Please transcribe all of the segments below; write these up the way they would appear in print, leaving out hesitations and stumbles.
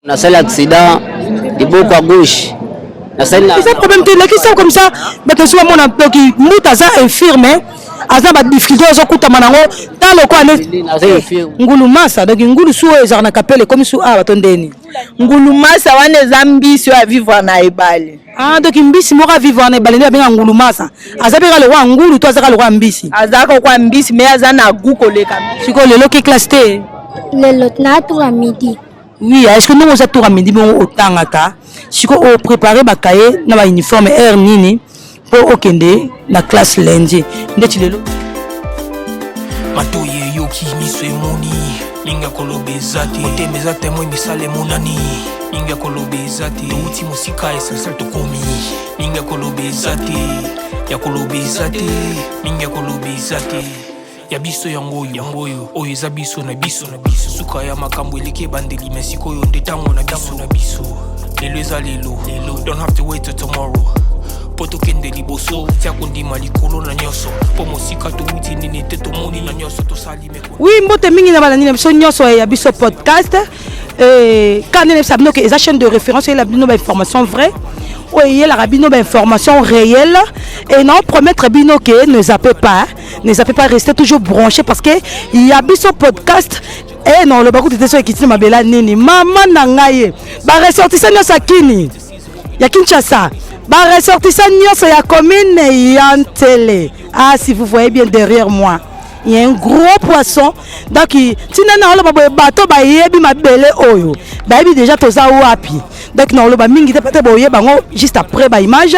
Nasali accident liboko ya gauche. Nasali na Eza problème te, lakisa comme ça bato mosusu bamona. Donc mbuta aza infirme, aza ba difficulté azokutama nango ta lokola nde Naza infirme. Ngulu masa, donc ngulu su oyo ezalaka na kapele ekomi su awa to ndeni? Ngulu masa wana eza mbisi oyo avivre na ebale. Ah, donc mbisi moko avivre na ebale nde babenga ngulu masa. Aza mpe kaka lokola ngulu to aza kaka lokola mbisi? Aza kokwa mbisi, mais aza na goût koleka mbisi. Sikoyo lelo ke classe te? Lelo na tour ya midi. Oui, est ce que ndenge oza tour ya midi bongo otangaka, sikoyo oprépare bacahier na bauniforme heure nini mpo okende na classe lundi ndeti lelo? Matoyi eyoki, miso emoni, mingi ya koloba eza te, motema eza témoin, misala emonani, mingi ya koloba eza te, touti mosika, essentiel tokomi, mingi ya koloba eza te, ya koloba eza te, mingi ya koloba eza te, ya biso yango oyo, yango oyo, oyo eza biso na biso na biso, suka ya makambo eleki ebandeli, me sikoyo nde ntango na biso na biso, lelo eza lelo lelo, don't have to wait till tomorrow mpo tokende liboso, tia kondima likolo na nyonso, mpo mosika towuti nini te, tomoni na nyonso tosali meko. Oui, mbote mingi na balandi na biso nyonso ya biso podcast. Ka nde nayebisa bino ke eza chaîne de référence eyela bino bainformation vrai, oyo eyelaka bino bainformation réelle, et na promettre bino ke ne zappez pas, ne zappez pas, restez toujours branché parce que ya biso podcast e na oloba kutu te so ekiti na mabela nini. Mama na ngai ye, baressortissant nyonso ya kini ya Kinshasa, baressortissant nyonso ya commune ya Ntele. Ah, si vous voyez bien derrière moi, il y a un gros poisson. Donc ntina na oloba boye, bato bayebi mabele oyo bayebi déjà toza wapi. Donc na oloba mingi te, peut-être boyeba yango juste après baimage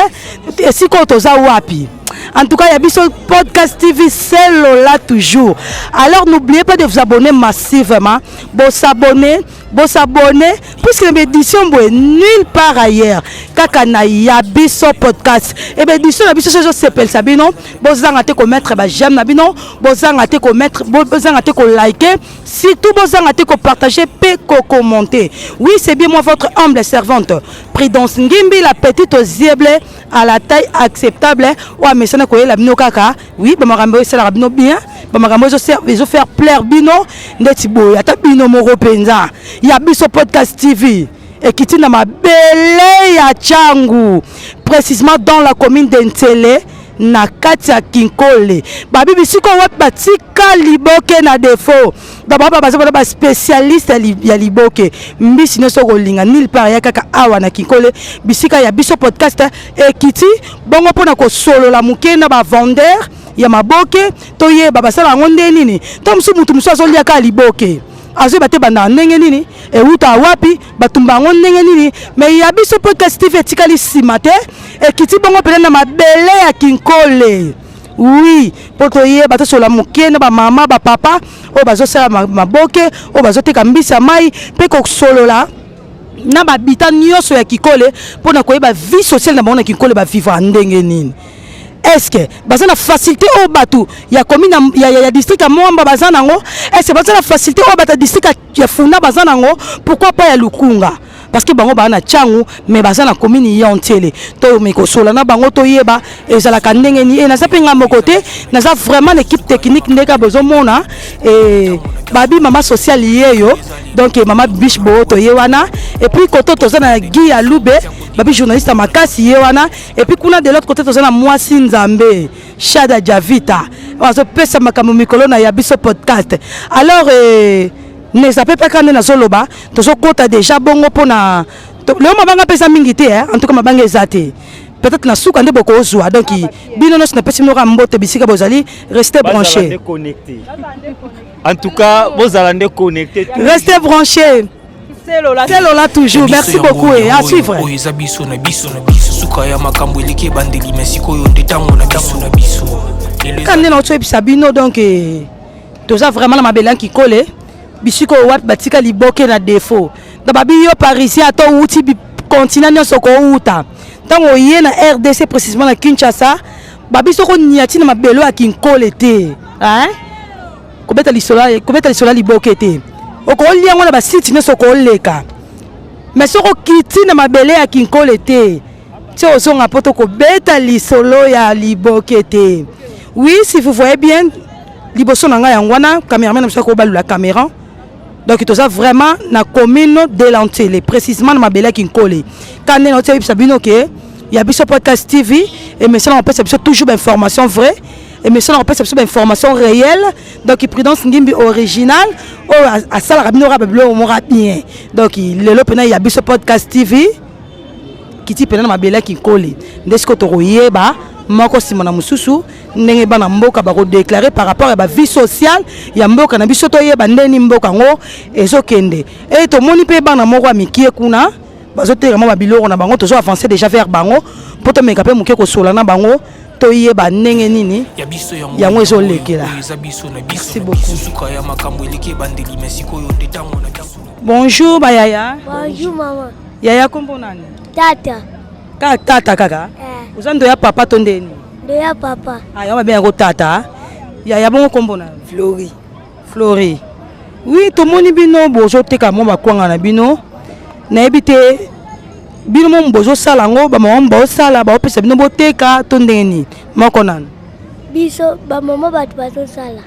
esika oyo toza wapi. En tout cas, il y a biso podcast TV, c'est Lola toujours. Alors n'oubliez pas de vous abonner massivement. Bon s'abonner, bon s'abonner, puisque l'édition est nulle part ailleurs. Kaka na ya biso podcast. Et ben édition na biso so sepel sabino, bozanga te ko mettre ba j'aime na bino, bozanga te ko mettre, bozanga te ko liker, surtout bozanga te ko partager pe ko commenter. Oui, c'est bien moi, votre humble servante, Prudence Ngimbi, la petite aux yeux bleus, à la taille acceptable, oyo amesana koyela bino kaka oui bamakambo oyo esalaka bino bien, bamakambo ezofaire plaire bino ndeti boye. Ata bino moko mpenza ya biso podcast TV ekiti na mabele ya Tshangu, précisément dans la commune de Nsele, na kati ya Kinkole. Babi bisika wapi batika liboke na défaut, baba baza bana baspécialiste ya liboke, mbisi nyonso kolinga nulle part ya kaka awa na Kinkole, bisika ya biso podcast ekiti bongo mpona kosolola moke na bavendeur ya maboke, toyeba basala yango nde nini. To mosusu mutu mosusu azolia kaka liboke, azoyeba te bandaka ndenge nini, euta wapi, batumba yango ndenge nini. Mais ya biso podcast TV etikali nsima te, ekiti bongo mpena na mabele ya Kinkole, oui, mpo toyeba, tosola moke na bamama, bapapa oyo bazosala maboke, oyo bazoteka mbisi ya mai, mpe kosolola na babita nyonso ya Kinkole mpona koyeba vie sociale na bango na Kinkole, bavivre ndenge nini, est ce que baza na facilité oyo bato ya commune ya district ya Mwamba baza nango, est ce que baza na facilité oyo bato ya district ya Funa baza nango, pourquoi pas ya Lukunga, parce que bango baza na Tshangu mais baza na commune ya Ntele. Toyomi kosola na bango, toyeba ezalaka ndenge nini. E naza mpe nga moko te, naza vraiment na équipe technique ndenge bozomona. E babi mama sociale yeyo, donc mama Biche Boo toye wana, et puis koto toza na Guy ya Lube, babi journaliste ya makasi ye wana, et puis kuna de l'autre côté toza na mwasi Nzambe Shada Javita oyo azopesa makambo mikolo na ya biso podcast. Alors ne zappez pas, nde nazoloba, tozokota déjà bongo mpona lelo. Mabanga mpe eza mingi te, en tout cas mabanga eza te, peut-être na suka nde bokozwa. Donc bino nyonso napesi bino kaka mbote bisika bozali, restez branché. En tout cas bozala nde connecté. Restez branché, c'est Lola toujours. Merci beaucoup et à suivre. Oyo eza biso na biso na biso, suka ya makambo eleki ebandeli, me sikoyo nde ntango na biso na biso. Ka nde na otoyebisa bino, donc toza vraiment na mabele ya Kinkole, bisika oyo wapi batika liboke na défaut. Donc babi yo parisien, ata owuti continent nyonso kouta, ntango oye na RDC, précisément na Kinshasa, babi soko oniati na mabele ya Kinkole te, kobeta lisolo ya liboke te. Okolia yango na basite nyonso okoleka, mais soki okiti na mabele ya Kinkole te, ti ozonga mpo tokobeta lisolo ya liboke te. Oui, si vous voyez bien liboso na ngai yango wana, cameraman na biso akobalula caméra. Donc toza vraiment na commune de l'Antele, précisément na mabele ya Kinkole. Ka ndenge nauti oyebisa bino ke ya biso podcast TV, émission na kopesa biso toujours bainformation vraie, émission na kopesa biso bainformation réelle. Donc Prudence Ngimbi original oyo asalaka bino kaka babiloko moko bien. Donc lelo mpena ya biso podcast TV kiti mpena na mabele ya Kinkole, nde sikoyo tokoyeba moko nsima na mosusu ndenge bana mboka bakodéclarer par rapport ya bavie sociale ya mboka na biso, toyeba ndeni mboka yango ezokende. E tomoni mpe bana moko ya mikie kuna bazoteka mwa babiloko na bango. Tozo avance déjà vers bango mpo tomeka mpe moke kosola na bango, toyeba ndenge nini ya biso. Yango ezolekela. Oyo eza biso na biso. Merci na beaucoup. Biso suka ya makambo eleki ebandeli, me sikoyo nde ntango na biso. Bonjour bayaya. Bonjour maman. Yaya, kombo nani? Tata. Kaka tata kaka? Eh. Oza ndo ya papa to ndeni? Ndoya papa. Ah, yango babengako tata. Yaya, bongo kombo na? Flori. Flori, oui. Tomoni bino bozoteka mwa bakwanga na bino. Nayebi te, bino mo bozosala yango, bamama baosala, baopesa bino boteka to ndenge nini? Moko nano. Biso bamama bato bazosala.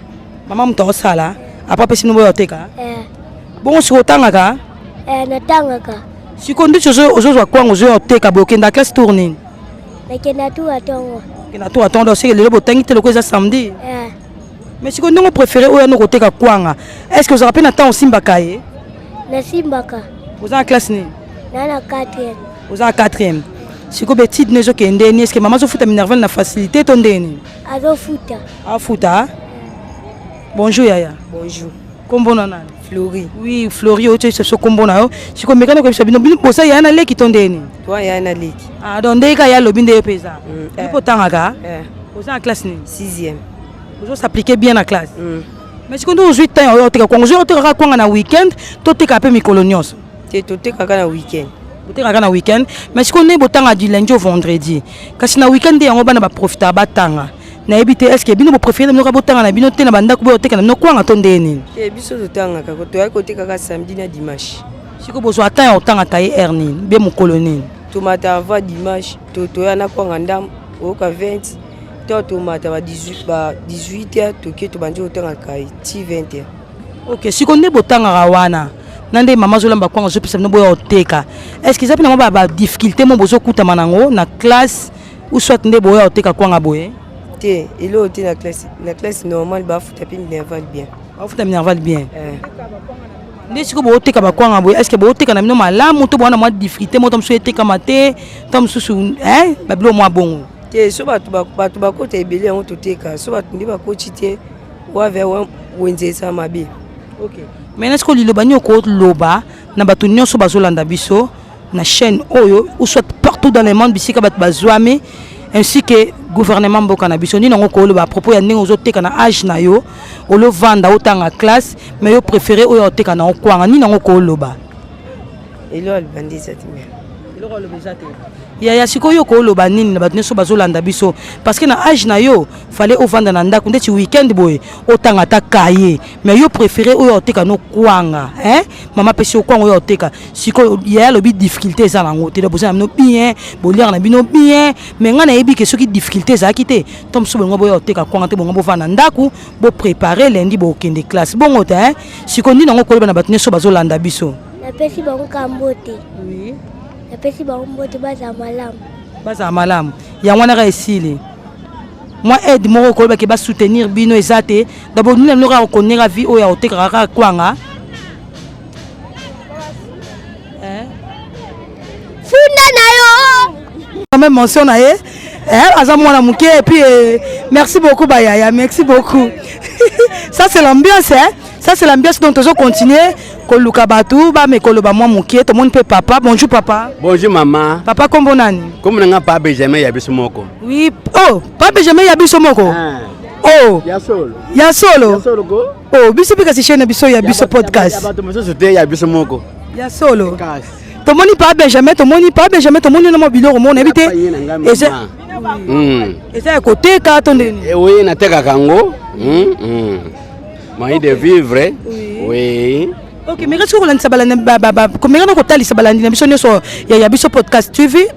Mama moto aosala, apo apesi bino boyo oteka? Eh. Bongo sikoyo otangaka? Eh, natangaka. Sikoyo ndeti ozozwa kwanga, ozoya oteka boye, okenda classe tour nini? Nakenda tour ya ntongo. Okenda tour atongo, seke lelo botangi te loko eza samedi? Eh. Mais sikoyo ndenge opréféré oyo ano koteka kwanga, est ce que ozalaka mpe na temps osimbaka ye? Nasimbaka. Oza na classe nini? Na 4e. Oza na 4e. Sikoyo baétudes no ezokende ni? Est ce que mama azofuta minerval na facilité to ndenge nini? Azofuta. Afuta. Bonjour yaya. Bonjour. Kombo na nani? Flori. Oui, Flori, oyo toyebisa biso kombo na yo. Sikoyo mekani koyebisa bino, bino boza yaya na leki to ndenge nini? Toi ya na leki. Ah, donc ndenge kaka ya alobi nde ye mpe eza. Eh. Mpo otangaka? Eh. Oza na classe nini? Sixième. Ozos'appliquer bien na classe? Mm. Mais sikoyo nde ozwi temps oyo oteka kwanga, ozwi oteka kaka kwanga na weekend to oteka mpe mikolo nyonso? Te, totekaka na weekend. Botekaka na weekend. Mais sikoyo nde botanga du lundi au vendredi, kasi na weekend nde yango bana baprofitaka batanga. Nayebi te, est ce que bino bopréféré na bino kaka botanga na bino te na bandako, boyo oteka na bino kwanga to ndenge nini? Te, biso totangaka, toyaki kotekaka samedi na dimanche. Sikoyo bozwa temps ya kotangaka ye heure nini be mokolo nini? Tomata avant dimanche, toya na kwanga ndambo, oyoka 20 to tomata ba 18, ba 18 heures, toke tobandi kotanga kai ti 20 heures. Ok, sikoyo nde botangaka wana na nde mama azolamba kwanga, azopesa bino boya oteka, est ce que eza mpe na mwa badifficulté mo bozokutama nango na classe ou soit nde boya oteka kwanga boye? Te, eloko te na classe. Na classe normale, bafuta mpe minerval bien. Bafuta minerval bien? Eh. Nde sikoyo booteka bakwanga boye, est ce que booteka na bino malamu to bowana mwa difficulté mo to mosusu etekama te to mosusu babiloko mwa bongo? Te, so bato bakota ebele, yango toteka. So bato nde bakoti te, wave wenze eza mabe. Ok, maintenant sikoyo liloba nini okoloba na bato nyonso bazolanda biso na chaîne oyo ou soit partout dans le monde bisika bato bazwami, ainsi que gouvernement mboka na biso? Nini yango koloba à propos ya ndenge ozoteka na age na yo, olovanda otanga classe, mais yo préféré oyo oteka na okwanga? Nini yango koloba? Eloko alobandi eza te me. Eloko aloba eza te. Yaya, sikoyo koloba nini na bato nyonso bazolanda biso? Parce que na age na yo, fallait ovanda na ndako ndeti weekend boye, otanga ata kaye, mais yo préféré oyo oteka no kwanga, hein? Mama apesi yo kwanga oyo oteka. Sikoyo yaya alobi difficulté eza nango te, boza na bino bien, boliaka na bino bien, mais ngai nayebi ke soki difficulté ezalaki te, to mosusu bolingo boya oteka kwanga te, bongo bovanda na ndako, bopréparé lundi bokende classe bongo te, hein? Sikoyo nini yango koloba na bato nyonso bazolanda biso? Napesi bango ka mbote. Oui. Napesi bango mbote, bazala malamu. Bazala malamu, yango wana kaka esili. Mwa aide moko koyebaki basoutenir bino eza te? D'abord nini na bino kaka kokonera vie oyo ya kotekaka kaka kwanga, eh? Funda na yo. Quand même mention na ye, eh, aza mwana moke. Et puis eh, merci beaucoup bayaya, merci beaucoup. Ça c'est l'ambiance, hein? Ça c'est l'ambiance. Donc tozo continuer koluka bato bamekoloba mwa moke. Tomoni mpe papa. Bonjour papa. Bonjour mama. Papa, kombo nani? Kombo na nga pa Benjamin ya biso moko. Oui, oh, pa Benjamin ya biso moko. Oh. Ya solo. Ya solo. Ya solo ko. Oh, biso mpe kasi chaîne na biso ya biso podcast. Ya bato mosusu te, ya biso moko. Ya solo. Kasi. Tomoni pa Benjamin, tomoni pa Benjamin, tomoni na mwa biloko moko, nayebi te eza eza ya koteka to ndeni? Eh oui, natekaka yango. Moyen de vivre. Oui. Ok, mais soki kolandisa balandi, komeka na kotalisa balandi na biso nyonso ya biso podcast TV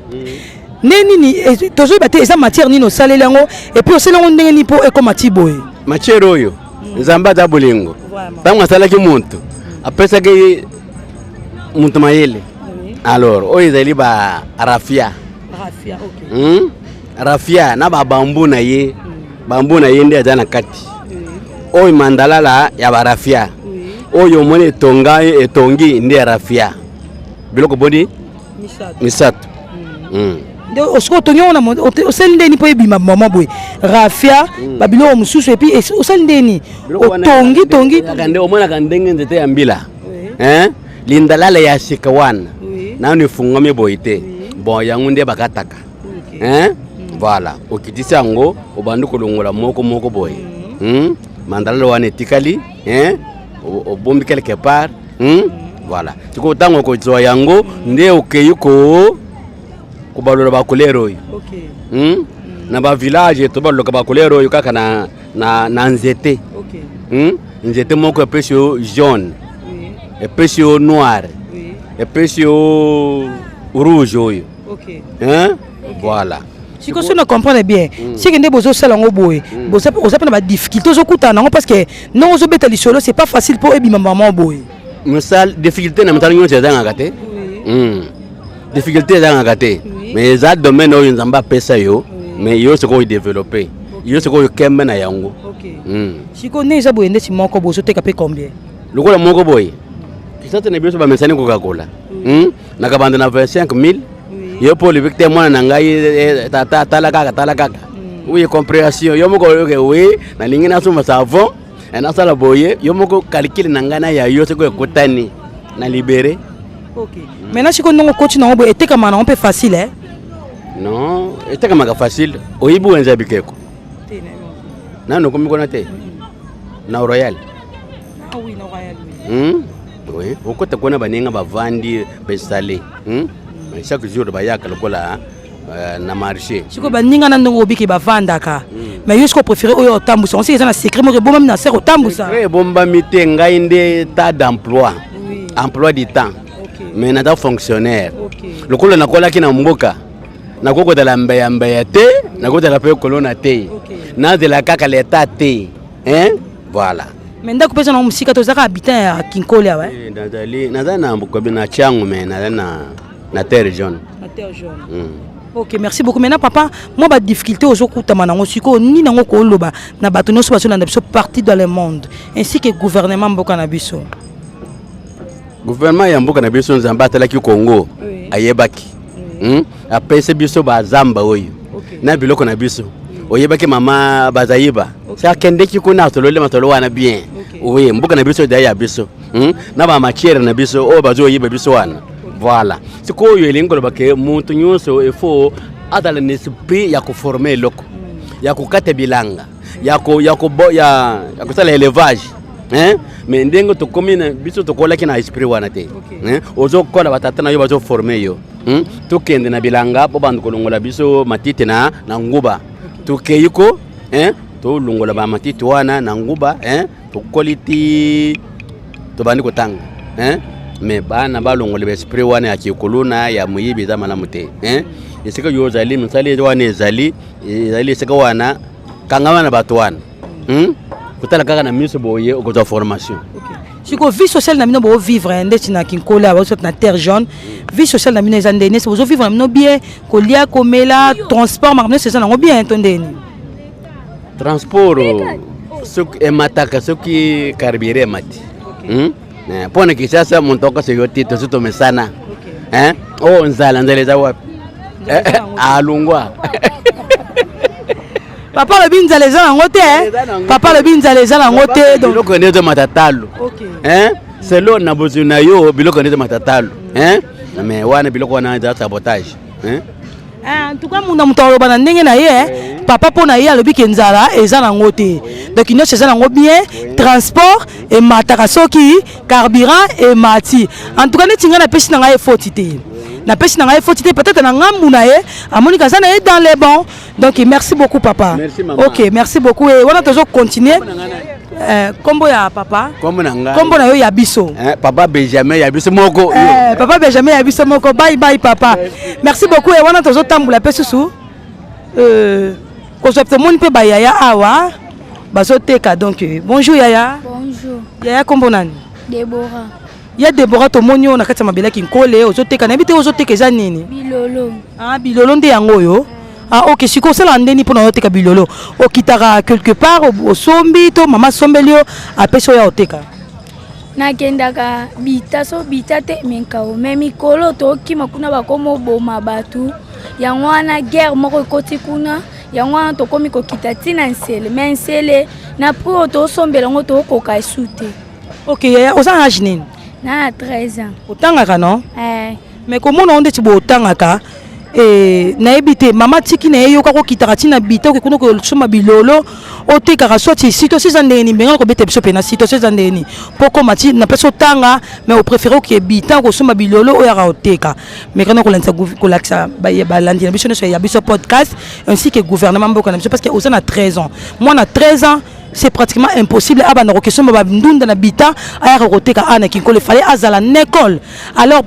nde nini tozoyeba te eza matière nini osaleli yango, et puis osali yango ndenge nini mpo ekóma ti boye? Matière oyo, Nzambe aza bolingo. Ntango asalaki moto, Apesaki moto mayele. Alors oyo ezali ba rafia. Rafia, ok. Rafia na ba bambu na ye. Bambu na ye nde aza na kati. Oyo mandalala ya ba rafia. Oyo omoni etonga etongi nde ya rafia. Biloko boni? Misato. Nde soki otongi yango osali ndeni mpo ebima mama boye rafia, babiloko mosusu, et puis osali ndeni otongi tongi? Nde omonaka ndenge nzete ya mbila, hein? Lindalala ya sika wana nano efungwami boye te. Bon, yango nde bakataka, hein? Voilà, okitisi yango, obandi kolongola moko moko boye. Mandalala wana etikali, hein? Obombi quelque part. Voilà, sikoyo ntango okozwa yango nde okei ko kobalola bacouleur oyo. Na bavillage tobalolaka bacouleur oyo kaka na nzete. Nzete moko epesi yo jaune, epesi yo noir, epesi yo rouge oyo. Hein? Voilà. Sikoyo so na comprendre bien, seke nde bozosala yango boye, oza mpe na badifficulté ozokutana nango, parce que ndenge ozobeta lisolo, c'est pas facile mpo ebima mama boye. Mosala, difficulté na mosala nyonso ezangaka te. Difficulté ezangaka te, mais eza domaine oyo Nzambe apesa yo, mais yo sikoyo développe, yo sikoyo kembe na yango. Sikoyo ndenge eza boye, ndeti moko bozoteka mpe combien? Lokola moko boye, kisasa na biso bamesani kokakola. Nakabanda na 25 000. Yo mpo olobi te, mwana na ngai, tata, tala kaka, tala kaka. Oui, compréhension yo moko oyoke. Oui, nalingi nasomba savon, nasala boye. Yo moko calcul na ngai na ya yo soki ekutani na libéré. Maintenant sikoyo ndenge okoti nango boye, etekama nango mpe facile, eh? Non, etekamaka facile. Oyibi wenze ya bikeko nano okomi kuna te na Royal. Ah oui, na Royal. Oui, okota kuna, baninga bavandi bainstalle. Chaque jour bayaka lokola na marché. Sikoyo baninga na ndenge obiki bavandaka, mais yo sikoyo préféré oyo otambusa osiki, eza na secret moko ebombami na sere otambusa? Secret ebombami te. Ngai nde tas d'emploi, emploi du temps, mais naza fonctionnaire. Lokola nakolaki na mboka, nakoki kozala mbeya te, nakozala mpe kolona te, nazela kaka leta te, hein? Voilà. Mais ndako mpe eza nango mosika, tozaka habitant ya Kinkole awa, eh? Eh, nazali naza na kobi na Tshangu, mais nazali na Terre Jaune. Na Terre Jaune. Ok, merci beaucoup. Maintenant papa, moi badifficulté ozokutama nango sikoyo nini yango koloba na bato nyonso bazolanda biso partout dans le monde, ainsi que gouvernement mboka na biso? Gouvernement ya mboka na biso, Nzambe atalaki Congo, ayebaki. Apesi biso bazamba oyo na biloko na biso. Oyebaki mama Bazayiba si akendeki kuna, atololi matolo wana bien. Oui, mboka na biso ezali ya biso. Na bamatière na biso oyo bazoyiba biso wana. Voilà, sikoyo elingi koloba ke moto nyonso efo azala na esprit ya koforme eloko ya kokata bilanga, ya kosala élevage, hein? Mais ndenge tokomi na biso, tokolaki na esprit wana te, hein? Ozokola, batata na yo bazoforme yo. Tokende na bilanga mpo bandu kolongola biso matiti na nguba. Tokei ko, hein? Tolongola bamatiti wana na nguba, hein? Tokoli ti tobandi kotanga, hein? Mais bana balongola baesprit wana ya kikuluna, ya moyibi, eza malamu te, hein? Esika yo ozali, mosali wana ezali esika wana, kangama na bato wana. Kotala kaka na miso boye, okozwa formation. Sikoyo vie sociale na bino bovivre ndeti na Kinkole awa, soit na Terre Jaune, vie sociale na bino eza ndeni? Ese bozovivre na bino bien, kolia, komela, transport, makambo nyonso eza nango bien to ndeni? Transport soki emataka, soki carburant emati. Mpo na Kinshasa moto akosa yo te, tosi tomesana. Hein? Oh, nzala, nzala eza wapi? Alongwa. Papa alobi nzala eza nango te, eh? Papa alobi nzala eza nango te, donc biloko nde ezomata talo, hein? Selo na bozwi na yo, biloko nde ezomata talo, hein? Mais wana biloko wana eza sabotage, hein? Ah, en tout cas munda moto aloba na ndenge na ye, eh. Papa mpo na ye alobi ke nzala eza nango te, donc nyonso eza nango bien, transport emataka soki carburant emati. En tout cas neti ngai napesi na ngai efoti te, napesi na ngai efoti te, peut-être na ngambu na ye amoni kaza na ye dans les bons. Donc merci beaucoup papa. Merci, maman. Ok, merci beaucoup. E wana tozo continuer. Kombo ya papa? Kombo na ngai? Kombo na yo ya biso? Hein, papa Benjamin ya biso moko. Papa Benjamin ya biso moko. Bye bye papa, merci beaucoup. E wana tozotambola mpe susu, kozwa tomoni mpe bayaya awa bazoteka. Donc bonjour yaya. Bonjour. Yaya, kombo nani? Debora. Ya Debora, tomoni oyo na kati ya mabele ya Kinkole, ozoteka, nayebi te ozoteka eza nini? Bilolo. Ah, bilolo nde yango oyo. Ah, ok, sikoyo osalaka ndeni mpona oyoteka bilolo? Okitaka quelque part osombi to mama asombeli yo, apesi oyo oteka? Nakendaka bita, so bita te menkao me mikolo tokima kuna, bakoma oboma bato. Yango wana guerre moko ekoti kuna, yango wana tokomi kokita ntina nsele me nsele na prix oyo tosombela yango, tokoka esu te. Ok yaya, oza na age nini? Na 13 ans. Otangaka, non? Eh. Mais komona ngo ndeti boye otangaka, nayebi te mama tiki na ye yoka kokitaka ntina bita, oke kuna kosomba bilolo otekaka, soit situation eza ndenge nini? Bengana kobeta biso mpena situation eza ndenge nini mpo koma ti na place otanga, mais opréféré oke bita kosomba bilolo oyo yaka oteka? Mais kana kolandisa kolakisa balandi na biso nyonso ya biso podcast ainsi que gouvernement mboka na biso, parce que oza na 13 ans. Mwana 13 ans, c'est pratiquement impossible abanda kokesomba bandunda na bita ayaka koteka a na Kinkole. Fallait azala na école. Alors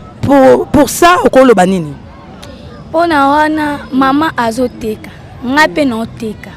pour ça okoloba nini? Mpona wana mama azoteka, nga mpe naoteka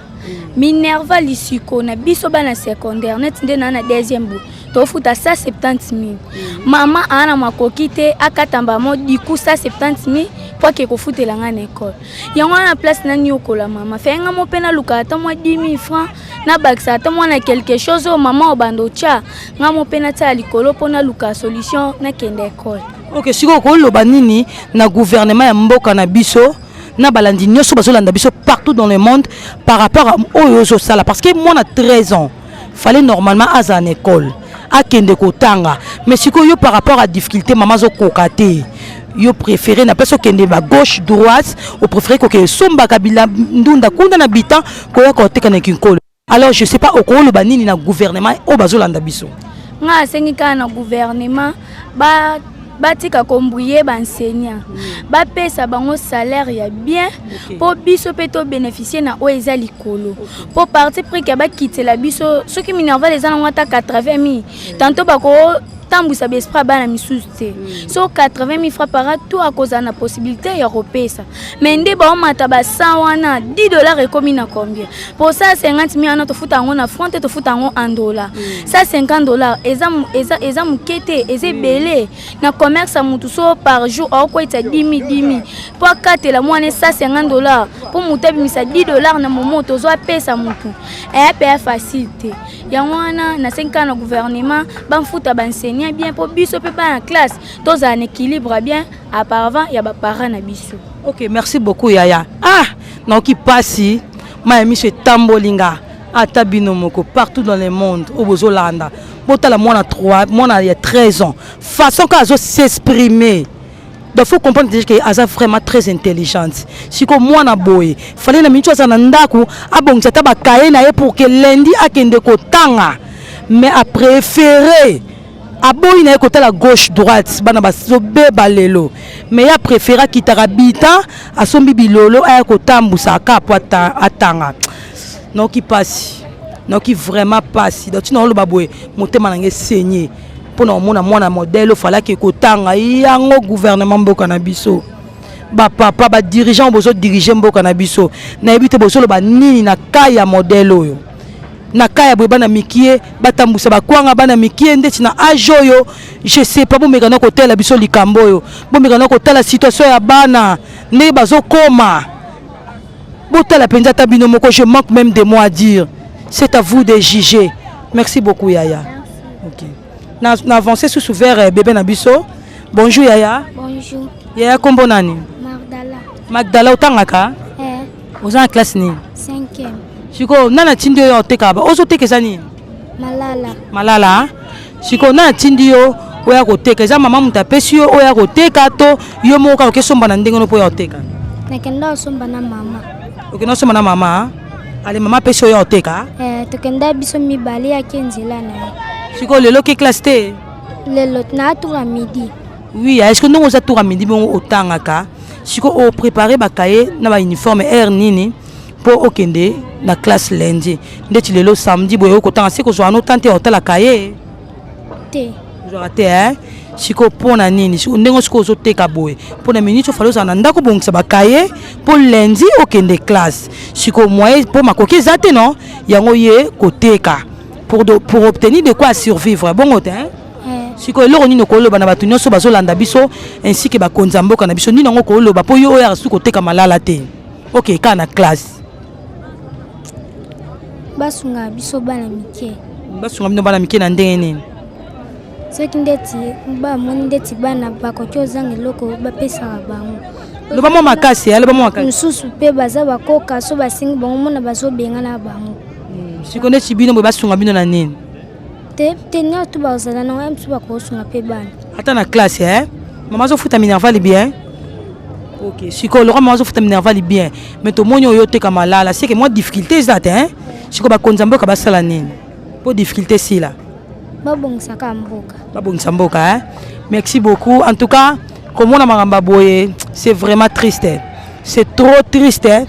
minerval. Lisiko na biso bana secondaire, neti nde naa na deuxième bout, tofuta 170 000. Mama aa na makoki te akatamba mo diku 170 000 mpo ake kofutela nga na ekole. Yango wana place naniokola mama fe nga mo mpe naluka ata mwa 10 000 francs, nabakisa ata mwana quelque chose oyo mama obanda otya, nga mo mpe natia likolo mpo naluka solution nakende ekole. Ok, sikoyo okoloba nini na gouvernement ya mboka na biso na balandi nyonso bazolanda biso partout dans le monde par rapport à oyo ozosala? Parce que mwana 13 ans, fallait normalement azala na école, akende kotanga, mais sikoyo yo, par rapport à difficulté mama azokoka te, yo préféré na place okende ba gauche droite, opréféré kokende sombaka ndunda kuna na bita koya koteka na Kinkolo. Alors je sais pas okoloba nini na gouvernement oyo bazolanda biso. Nga asengi kaka na gouvernement batika koembrouiller baenseignant, bapesa bango salaire ya bien mpo biso mpe tobénéficie na oyo eza likolo, mpo parti pris ke bakitela biso soki minerval eza nango ata 80 000, tantôt bakotambwisa baesprit ya bana misusu te. So 80 000 francs par tout akozala na possibilité ya kopesa, mais nde baomata ba 100 wana, 10 $ ekomi na combien? Po 150 000 wana tofuta yango na franc te, tofuta yango en dollar. 150 $ eza moke te, eza ebele na commerce ya mutu. So par jour aokwetisa 10 000 10 000 mpo akatela mwana 150 $, mpo motu abimisa 10 $ na momo tozwa apesa motu, eya mpe ya facile te. Yango wana nasengi kaka na gouvernement bafuta baenseignant bien mpo biso mpe bana classe tozala na équilibre bien auparavant ya baparent na biso. Ok, merci beaucoup yaya. Ah, naoki mpasi, mai ya miso etamboli nga. Ata bino moko partout dans le monde oyo bozolanda, botala mwana 3, mwana ya 13 ans, façon kaka azo s'exprimer. Donc faut comprendre déjà que aza vraiment très intelligente. Siko mwana boye, fallait na miniti aza na ndako abongisa ata bakaye na ye pour que lundi akende kotanga, mais apréféré aboyi na ye kotala gauche droite, bana bazobeba lelo, mais ye apréféré akitaka bita, asombi bilolo, aya kotambusa aka po atanga. Naoki mpasi, naoki vraiment mpasi. Donc ntina oloba boye, motema na ngai esenye mpona komona mwana modèle ofalaki kotanga yango. Gouvernement mboka na biso, bapapa badirigeant bozodirige mboka na biso, nayebi te bozoloba nini na ka ya modèle oyo, na ka ya boye, bana mikie batambusa bakwanga, bana mikie ndeti na age oyo. Je sais pas, bomeka na kotala biso likambo oyo, bomeka na kotala situation ya bana ndenge bazokoma, botala mpenza ata bino moko. Je manque même de mots à dire, c'est à vous de juger. Merci beaucoup yaya. Ok, na avancé susu vers bébé na biso. Bonjour yaya. Bonjour. Yaya, kombo nani? Magdala. Magdala, otangaka? Eh. Oza na classe nini? Cinquième. Sikoyo nani atindi oyo oteka? Ba ozoteka eza nini? Malala. Malala. Sikoyo nani atindi yo oya koteka? Eza mama moto apesi yo oya koteka to yo moko kaka okesomba na ndenge no mpo oya koteka? Nakenda kosomba na mama. Okenda osomba na mama? Ale, mama apesi oyo oteka? Eh, tokenda biso mibale, yaki nzela na ye. Sikoyo lelo oke classe te? Lelo naa tour ya midi. Oui, est ce que ndenge oza tour ya midi bongo otangaka, sikoyo oprépare bakaye na bauniforme aire nini mpo okende na classe lundi? Ndeti lelo samedi boye okotanga, se kozwaka no tan te otala kaye? Te. Ozwaka te, eh? Sikoyo mpo na nini ndenge sikoyo ozoteka boye? Mpo na miniti ofali ozala na ndako, obongisa bakaye mpo lundi okende classe. Sikoyo moyen mpo makoki eza te, non? Yango ye koteka pour obtenir de quoi survivre, bongo te, hein? Eh. Sikoyo eloko nini okoloba na bato nyonso bazolanda biso ainsi que bakonzi ya mboka na biso? Nini yango okoloba mpo yo oyo asuki koteka malala te, ok, kaka na classe? Basunga biso bana mike. Basunga bino bana mike na ndenge nini? Soki ndeti bamoni ndeti bana bakoki ozanga eloko, bapesaka bango. Loba mwa makasi, loba mwa makasi. Mosusu mpe baza bakoka, so basengi bango, mona bazobengana bango. Sikoyo ndeti bino boye, basunga bino na nini? Te te, nyonso to bazala nango ya mosusu, bakosunga mpe bana. Ata na classe, eh? Mama azofuta minerval bien? Ok, sikoyo lokola mama azofuta minerval bien, mais tomoni oyo oteka malala, seke mwa difficulté eza te, hein? Sikoyo bakonzi ya mboka basala nini mpo difficulté esila? Babongisaka mboka. Babongisa mboka, hein? Merci beaucoup. En tout cas, komona makambo ya boye, c'est vraiment triste, c'est trop triste, hein?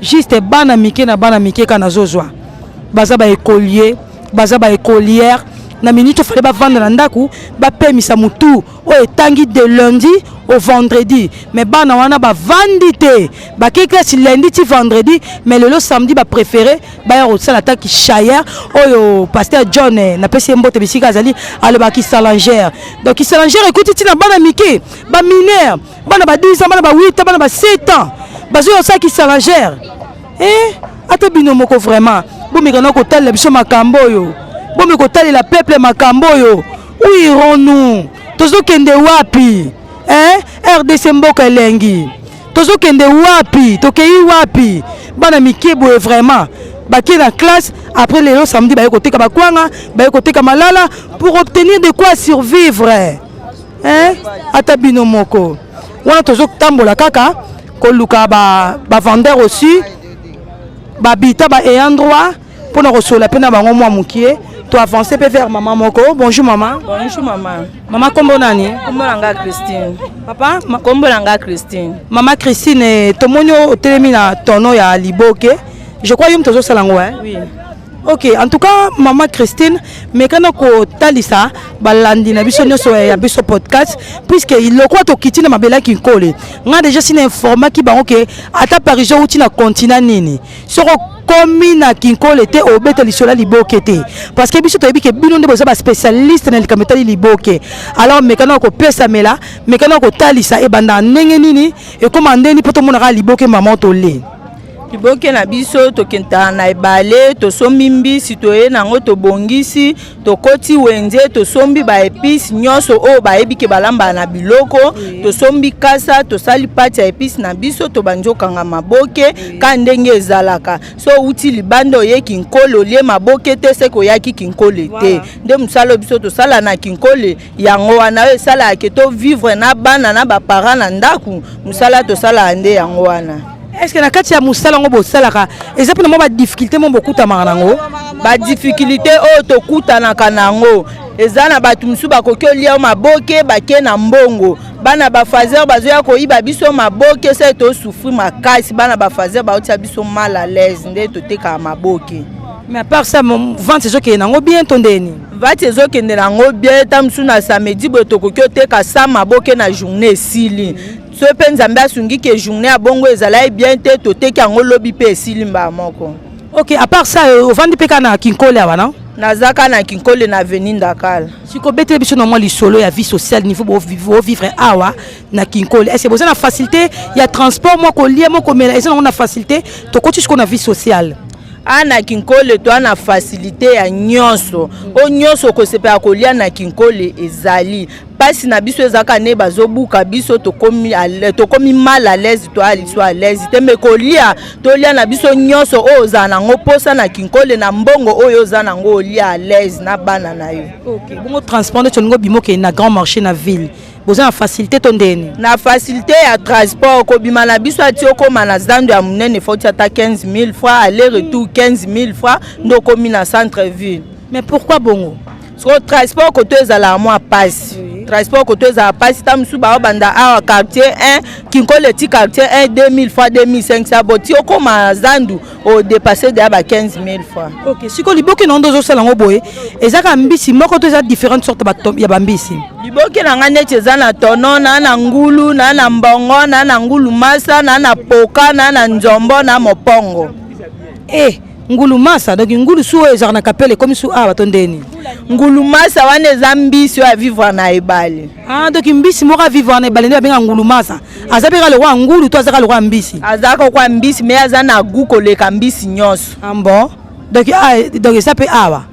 Juste bana mike na bana mike kaka nazozwa, baza baécolier, baza baécolière na minute ofale bavanda na ndako, bapemisa motu oyo etangi de lundi au vendredi. Mais bana wana bavandi te, bakei classe lundi ti vendredi, mais lelo samedi bapréféré baya kosala ata kishayere oyo. Pasteur John, napesi ye mbote bisika azali, alobaki salangere. Donc salangere ekuti ntina bana mike, bamineur, bana ba 10 ans, bana ba 8 ans, bana ba 7 ans bazoya kosala kisalangere. Eh, ata bino moko vraiment, bomeka na kotalela biso makambo oyo, bomeka kotalela peuple makambo oyo. Où irons-nous? Tozokende wapi, eh? RDC mboka elengi, tozokende wapi? Tokei wapi? Bana mike boye vraiment bakei na classe, après lelo samedi baye koteka bakwanga, baye koteka malala pour obtenir de quoi survivre, hein? Ata bino moko wana, tozotambola kaka koluka bavendeur ba aussi babita ba ayant droit mpona kosola mpe na bango mwa mokie. To avance mpe vers mama moko. Bonjour mama. Bonjour mama. Mama, kombo nani? Kombo na nga Christine. Papa? Kombo na nga Christine. Mama Christine, tomoni otelemi na tono ya liboke. Je crois yo moto ozosala yango, hein? Oui. Ok, en tout cas mama Christine, mekana kotalisa balandi na biso nyonso ya biso podcast, puisque lokola tokiti na mabele ya Kinkole, nga déjà si na informaki bango ke ata parisien outi na continent nini, soki okomi na Kinkole te, obeta lisolo ya liboke te, parce que biso toyebi ke bino nde boza baspécialiste na likambo etali liboke. Alors mekana kopesamela, mekana kotalisa ebanda ndenge nini, ekóma ndeni, mpo tomonaka liboke mama tole. Liboke na biso, tokendaka na ebale, tosombi mbisi, toye nango, tobongisi, tokoti wenze, tosombi baépices nyonso oyo bayebi ke balambaka na biloko, tosombi kasa, tosali pâte ya épices na biso, tobandi okanga maboke ka ndenge ezalaka. So outi libanda, oye Kinkole, olie maboke te, seke oyaki Kinkole te. Nde mosala oyo biso tosala na Kinkole yango wana, oyo esalaka ke tovivre na bana na baparent na ndako. Mosala tosalaka nde yango wana. Est ce que na kati ya mosala yango bosalaka, eza mpona mwa badifficulté mo bokutamaka nango? Badifficulté oyo tokutanaka nango eza na bato mosusu bakoki olia maboke, bake na mbongo. Bana bafaser bazoya koyiba biso maboke, se tosouffrir makasi. Bana bafaser baotia biso mal à l'aise nde totekaka maboke. Mais à part ça, vente ezokende nango bien to ndeni? Vente ezokende nango bien. Ta mosusu na samedi boye tokoki oteka sa maboke na journée, esili. So mpe Nzambe asungi ke journée ya bongo ezalaki bien te, toteki yango lobi mpe esili mbala moko. Ok, à part ça, ovandi mpe kaka na Kinkole awa, non? Naza kaka na Kinkole, na avenue Ndakala. Siko betele biso na mwa lisolo ya vie sociale, niveau bovivre awa na Kinkole. Est ce boza na facilité ya transport, mwa kolia, mwa komela, eza nango na facilité? Tokoti sikoyo na vie sociale. A na Kinkole toa na facilité ya nyonso oyo nyonso okosepela kolia na Kinkole ezali. Mpasi na biso ezalaka nde bazobuka biso, tokomi mal à l'aise, toya liso à l'aise te. Me kolia, tolia na biso nyonso oyo ozala nango mposa na Kinkole. Na mbongo oyo oza nango, olia à l'aise na bana na yo. Ok, bongo transport, nde tolingi obima okende na grand marché na ville, boza na facilité to ndeni? Na facilité ya transport, kobima na biso ati okóma na zando ya monene, foti ata 15 000 francs aller retour, 15 000 francs nde okomi na centre ville. Mais pourquoi bongo? Siko transport koto ezalaka mwa pasi, transport koto ezala pasi. Ta mosusu baobanda awa quartier 1, Kinkole ti quartier 1, 2000 francs, 2500. Bo ti okóma zandu, odépasse deya ba 15 000 francs. Ok, sikoyo liboke na yo nde ozosala yango boye, eza kaka mbisi moko to eza différente sorte ya bambisi? Liboke na ngai neti eza na tono, na ngulu, na mbongo, na ngulu masa, na poka, na nzombo, na mopongo. E. Ngulu masa, donc ngulu su oyo ezalaka na kapele ekomi su awa to ndeni? Ngulu masa wana eza mbisi oyo avivre na ebale. Ah, donc mbisi moko avivre na ebale nde babenga ngulu masa. Aza mpe kaka lokola ngulu to aza kaka lokola mbisi? Aza lokola mbisi, mais aza na goût koleka mbisi nyonso. Ah bon? Donc, ah, donc eza mpe awa.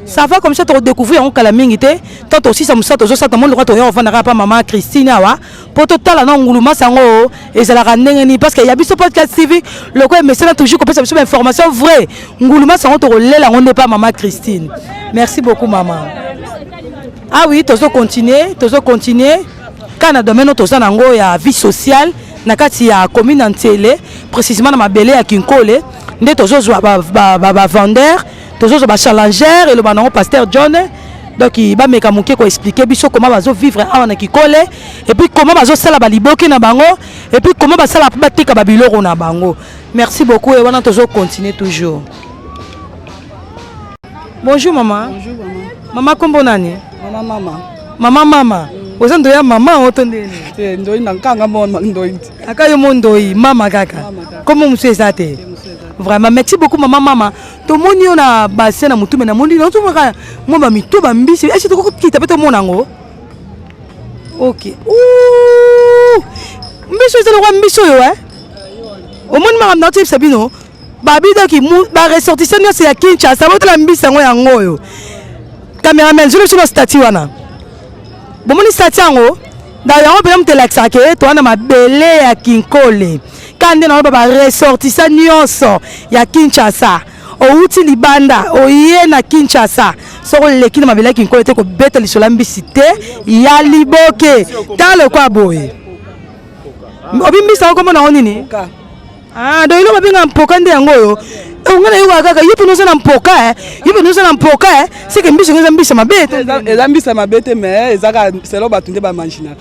Ça va comme ça, tokodécouvrir yango kala mingi te. To tosisa mosala tozosala, tomoni lokola toya kovanda kaka pa mama Christine awa mpo totala na ngulu masa yango ezalaka ndenge nini, parce que ya biso podcast TV lokola emesana toujours kopesa biso bainformation vrai. Ngulu masa yango tokolela yango nde pa mama Christine. Merci beaucoup, mama. Ah oui, tozo continuer, tozo continuer kaka na domaine oyo toza nango ya vie sociale na kati ya commune ya Nsele, précisément na mabele ya Kinkole, nde tozozwa bavendeur, tozozwa bachallenger, eloba nango pasteur John. Donc bameka moke koexpliquer biso comment bazovivre awa na Kikole, et puis comment bazosala baliboke na bango, et puis comment basala mpo bateka babiloko na bango. Merci beaucoup. E wana tozocontinue toujours. Bonjour, mama. Bonjour, mama. Mama, kombo nani? Mama mama. Mama mama. Oza ndoyi ya mama o to ndeni? Te, ndoi na nkanga mo ndoi. Aka yo mo ndoi mama kaka. Kombo mosusu eza te? Vraiment, merci beaucoup, mama mama. Tomoni yo na bassin na motu, me namoni nazomaka mwa bamito bambisi. Ese tokokita mpe tomona yango? Ok. Mbisi eza lokwa mbisi oyo e omoni makambo na otoyebisa bino babidoki baressortissant nyonso ya Kinshasa botala mbisi yango, yango oyo. Cameraman, zoli biso na statut wana. Bomoni statut yango da yango mpenza moto elakisaka ke toza na mabele ya Kinkole. Ka nde naloba, baressortissant nyonso ya Kinshasa, outi libanda oye na Kinshasa, soki oleki na mabele ya Kinkole te, kobeta lisolo ya mbisi te ya liboke. Tala lokwa boye obi mbisi yango, kombo nango nini? Ah, donc eloko babenga mpoka nde yango oyo. Nga nayokaka kaka yo mpena oza na mpoka, yo mpena oza na mpoka. Seke mbisi yango eza mbisi mabe? Eza mbisi mabe te, mais eza kaka selo bato nde bamanginaka.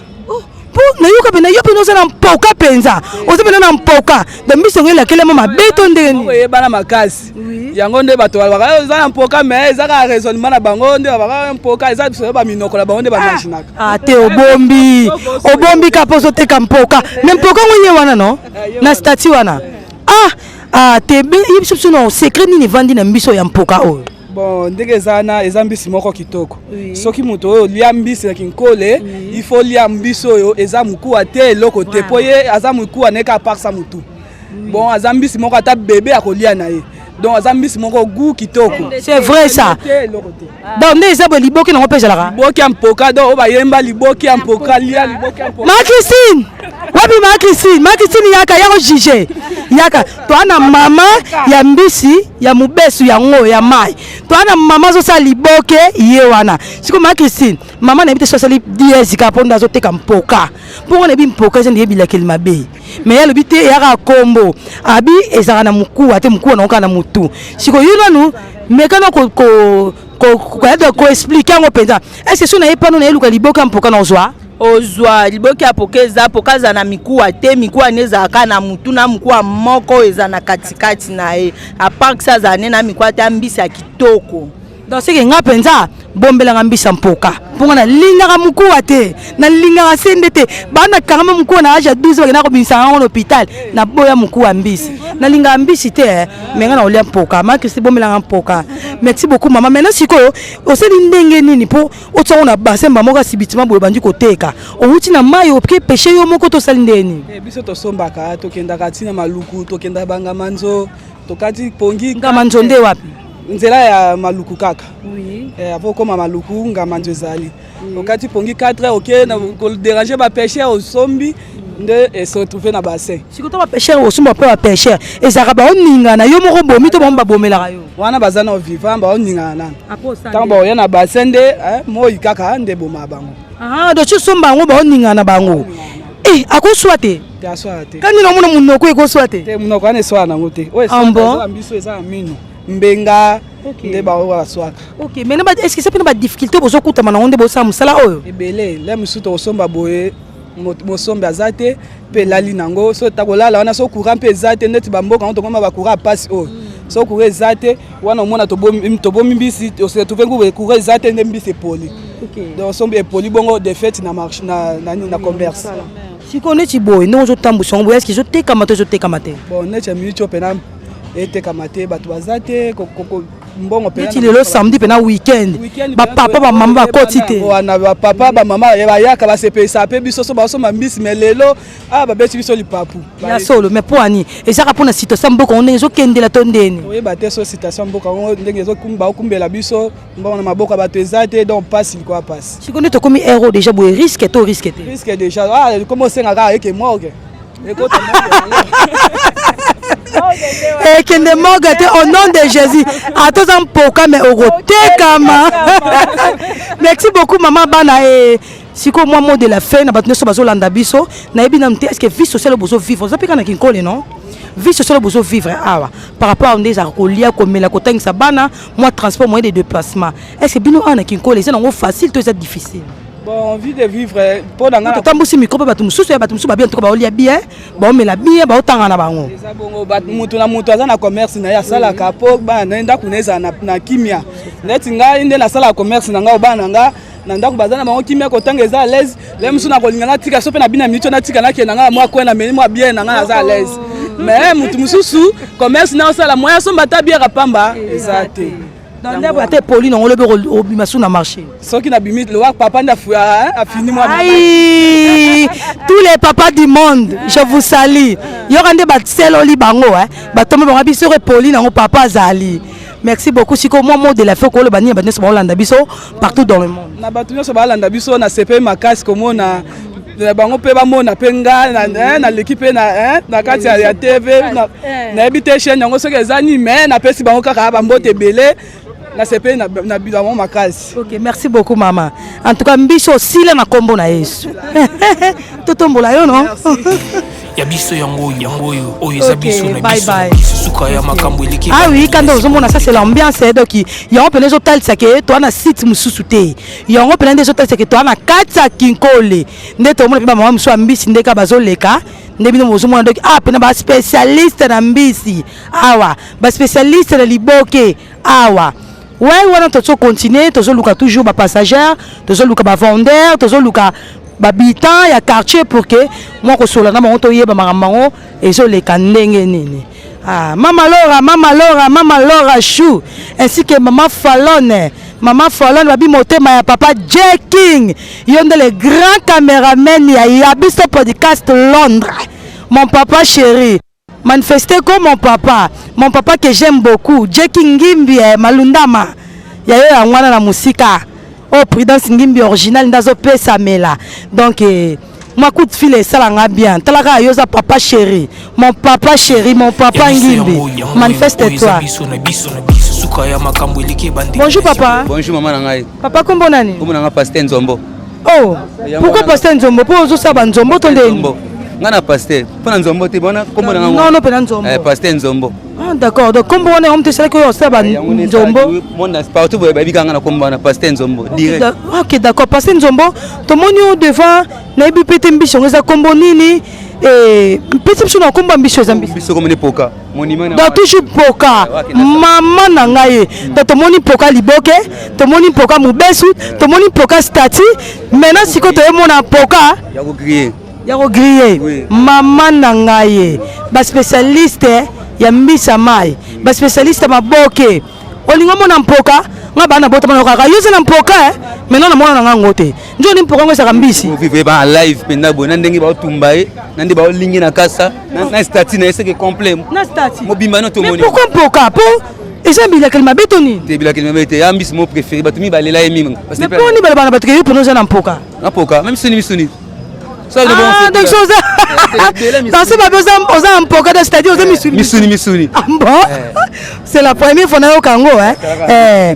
Mpo nayoka mpena yo mpena oza na mpoka mpenza, oza mpena na mpoka. Donc mbisi yango elakelama mabe to ndenge nini? Eyebana makasi yango nde bato balobaka eza na mpoka, mais eza kaka raisonnement na bango nde babaka mpoka. Eza selo baminoko na bango nde bamanginaka. Ah te, obombi, obombi ka mpo ozoteka mpoka, mais mpoka ngo ye wana no na statut wana. Ah ah te, ye biso biso na secret nini evandi na mbiso ya mpoka oyo? Bon, ndenge eza wana, eza mbisi moko kitoko. Soki moto oyo lia mbisi na Kinkole, il faut lia mbisi oyo eza mokuwa te, eloko te, mpo ye aza mokuwa na ye kaka parsa motu. Bon, aza mbisi moko ata bebe akolia na ye, donc aza mbisi moko goût kitoko. C'est vrai ça. Donc nde eza boye, liboke nango mpe ezalaka? Liboke ya mpoka, donc oyo bayemba liboke ya mpoka, lia liboke ya mpoka. Ma Christine, wapi ma Christine? Ma Christine, yaka, yako juge, yaka. Toa na mama ya mbisi ya mobesu yango ya mai, toa na mama azosala liboke ye wana. Sikoyo ma Christine, mama nayebi te so asali dièse kaka mpo nde azoteka mpoka, mpo nga nayebi mpoka eza nde yebilakeli mabe, mais ye alobi te, eyaka kombo abi ezalaka na mokuwa te, mokuwa nango kaka na motu. Sikoyo yo nanu mekana koexpliquer yango mpenza. Est-ce so naye pano nayeluka liboke ya mpoka, na ozwa? Ozwa liboke ya poka. Eza poka, aza na mikuwa te. Mikuwa ne ezalaka na mutu na mokuwa moko oyo eza na katikati na ye. À part ça, azala ne na mikuwa te, mbisi ya kitoko. Donc seke nga mpenza bombelanga mbisa mpoka, mpo nga nalingaka mokuwa te, nalingaka sende te. Bana kangama mokuwa na age ya 12, bakenda kobimisa yango na hôpital. Naboya mokuwa mbisi, nalingaka mbisi te, mais nga na kolia mpoka. Ma Kristi, bombelanga mpoka. Merci beaucoup, mama. Maintenant sikoyo osali ndenge nini mpo otiango na bassin moko asibitima boye, obandi koteka? Owuti na mai, oke pêche yo moko, tosali ndenge nini? Biso tosombaka, tokendaka ntina Maluku, tokendaka Bangamanzo, tokati pongi. Ngamanzo nde wapi? Nzela ya Maluku kaka. Avant okóma Maluku, Ngamanzo ezali. Okati pongi 4 heures, oke kodéranger bapêcheur, osombi nde ese retrouve na bassin. Sikoyo to bapêcheur osomba mpe bapêcheur ezalaka baoningana yo moko bomi to bango babomelaka yo? Wana baza na vivant, baoningana nano. Ntango baoya na bassin nde moi kaka nde ebomaka bango. Ah, donc osomba yango, baoningana bango. Eh, akoswa te? Te, aswaka te. Kandi namona monoko ekoswa te. Te, monoko wana eswaka nango te. Oyo Ah bon? eza biso eza na mino mbenga nde baoyo baswaka. Ok, maintenant est ce que eza mpena badifficulté bozokutama nango nde bosala mosala oyo? Ebele. Le mosusu tokosomba boye, mosombi aza te, mpe elali nango. So takolala wana, so courant mpe eza te, neti bamboka yango tokoma bacourant ya pasi oyo. So courant eza te wana, omona tobomi mbisi, ose retrouve ngubu, courant eza te, nde mbisi epoli. Donc sombi epoli bongo, défaite na marché, na commerce. Sikoyo neti boye, ndenge ozotambwisa yango boye, est-ce ezotekama to ezotekama te? Bon, neti ya miniti oyo mpena Etekama te, bato baza te, mbongo mpenza. Neti lelo samedi mpena weekend, bapapa bamama bakoti te. Wana bapapa bamama bayaka, basepelisa mpe biso so basomba mbisi, mais lelo ah, babeti biso lipapu. Ya solo, mais mpo ani ezaka mpona situation mboka ngo ndenge ezokendela to ndeni? Oyeba te so situation mboka ngo ndenge baokumbela biso mbongo na maboko ya bato eza te, donc pasi likolo ya pasi. Sikoyo nde tokomi euro déjà boye, risque to risque te? Risque déjà. Ah, komi osenga kaka eke morgue, ekota morgue. Ekende morgue te, au nom de Jésus. Ata oza mpoka, mais okotekama. Merci beaucoup, mama bana. E sikoyo mwa mot de la fin na bato nyonso bazolanda biso. Nayebi nanu te, est ce que vie sociale bozovivre, oza mpe kaka na Kinkole, non? Vie sociale bozovivre awa par rapport à nde ezalaka kolia, komela, kotangisa bana, mwa transport, moyen de déplacement, est ce que bino awa na Kinkole eza nango facile to eza difficile? Bon, envie de vivre mpo na nga Totambusi micro mpe bato mosusu ya bato mosusu babia ntuka, baolia bien, baomela bien, baotanga na bango. Eza bongo, mutu na mutu aza na commerce na ye, asalaka mpo bana na ye, ndako na ye ezala na kimia. Neti ngai nde nasalaka commerce na ngai, bana na nga na ndako baza na bango kimia, kotanga eza à l'aise. Le mosusu nakolinga natika so mpe na bina miniti natika, nakende na ngai mwa kwe, nameli mwa bière na ngai, naza à l'aise. Mais mutu mosusu commerce na osala, moyen asomba ata bière apamba eza te. Donc nde ata epoli nango, lobi obima su na marché. Soki nabimi lowa, papa nde afini mwa. Aïe, tous les papas du monde, je vous salue. Yoka nde baseloli bango, batombe bango biso epoli nango, papa azali. Merci beaucoup. Sikoyo mwa mot de la fin, koloba nini bato nyonso baolanda biso partout dans le monde? Na bato nyonso balanda biso, nasepeli makasi komona bango mpe bamona mpe nga naleki mpe na kati ya TV. Nayebi te chaîne yango soki eza nini, mais napesi bango kaka bambote ebele. Nasepeli na bango makasi. Ok, merci beaucoup, mama. En tout cas mbiso osila na nkombo na Yesu, totombola yo no. Ya biso yango yango oyo oyo eza biso na biso suka ya makambo eleki. Ah oui, kanda ozomona, ça c'est l'ambiance. Donc yango mpena ezotalisa ke toa na site mosusu te, yango mpena nde ezotalisa ke toa na kati ya Kinkole. Nde tomona mpe bamama mosusu ya mbisi nde kaka bazoleka, nde bino bozomona. Donc ah, mpena baspécialiste na mbisi awa, baspécialiste na liboke awa. Ouais, wana tozo continuer, tozoluka toujours bapassagère, tozoluka bavendeur, tozoluka bahabitant ya quartier pour que mwa kosola na bango, toyeba makambo bango ezoleka ndenge nini. Ah, mama Laura, mama Laura, mama Laura Chou ainsi que mama Falone, mama Falone babi motema ya papa J King, yo nde le grand caméraman ya Yabiso Podcast Londres, mon papa chéri. Manifeste ko mon papa, mon papa que j'aime beaucoup, J King Ngimbi, eh, Malundama ya yo yango wana na mosika oyo, Prudence Ngimbi original nde azopesamela. Donc eh, mwa coup de fil esalanga bien. Tala kaka yo, oza papa chéri, mon papa chéri, mon papa Ngimbi, manifeste toi. Biso na biso na biso suka ya makambo eleki ebandi. Bonjour papa. Bonjour mama na ngai. Papa, kombo nani? Kombo na ngai Pasteur Nzombo. Oh, pourquoi Pasteur Nzombo? Mpo ozosala banzombo to ndeni? Ngai na pasteur mpo na nzombo te, bona kombo na ngai. Non, non, mpena Nzombo. Eh, Pasteur Nzombo. Ah d'accord, donc kombo wana yango moto esalaki oyo osala banzombo. Monde partout boye bayebi kaka nga na kombo wana, Pasteur Nzombo direct. Ok, d'accord, Pasteur Nzombo, tomoni yo devant. Nayebi mpe te mbisi yango eza kombo nini. Mpesi biso na kombo ya mbisi, eza mbisi? Biso komoni poka monument. Donc toujours mpoka, mama na ngai. Donc tomoni mpoka liboke, tomoni mpoka mobesu, tomoni mpoka statue. Maintenant sikoyo toyomona mpoka ya kogriller. Ya kogriller, mama na ngai. Baspécialiste ya mbisi ya mai, baspécialiste ya maboke, olingi omona mpoka nga bana botama na kaka yo oza na mpoka. Maintenant namona na ngango te nzoni mpoka ngo ezalaka mbisi. Vivre ba live mpenza boye na ndenge baotumba ye, na nde baolingi na kasa na statue na ye, seke complet. Na statue. Mobimba no tomoni. Mais pourquoi mpoka? Po eza bilakeli mabe to nini? Te, bilakeli mabe te, ya mbisi mo préféré, bato mingi balela ye mingi. Mais mponi balobaka na bato ke yo mpona oza na mpoka? Na mpoka même soni misuni. Ah, donc so oza danse babe, oza na mpoka, donc c'est-à-dire oza misuni. Misuni misuni. Ah bon, c'est la première fois nayoka yango.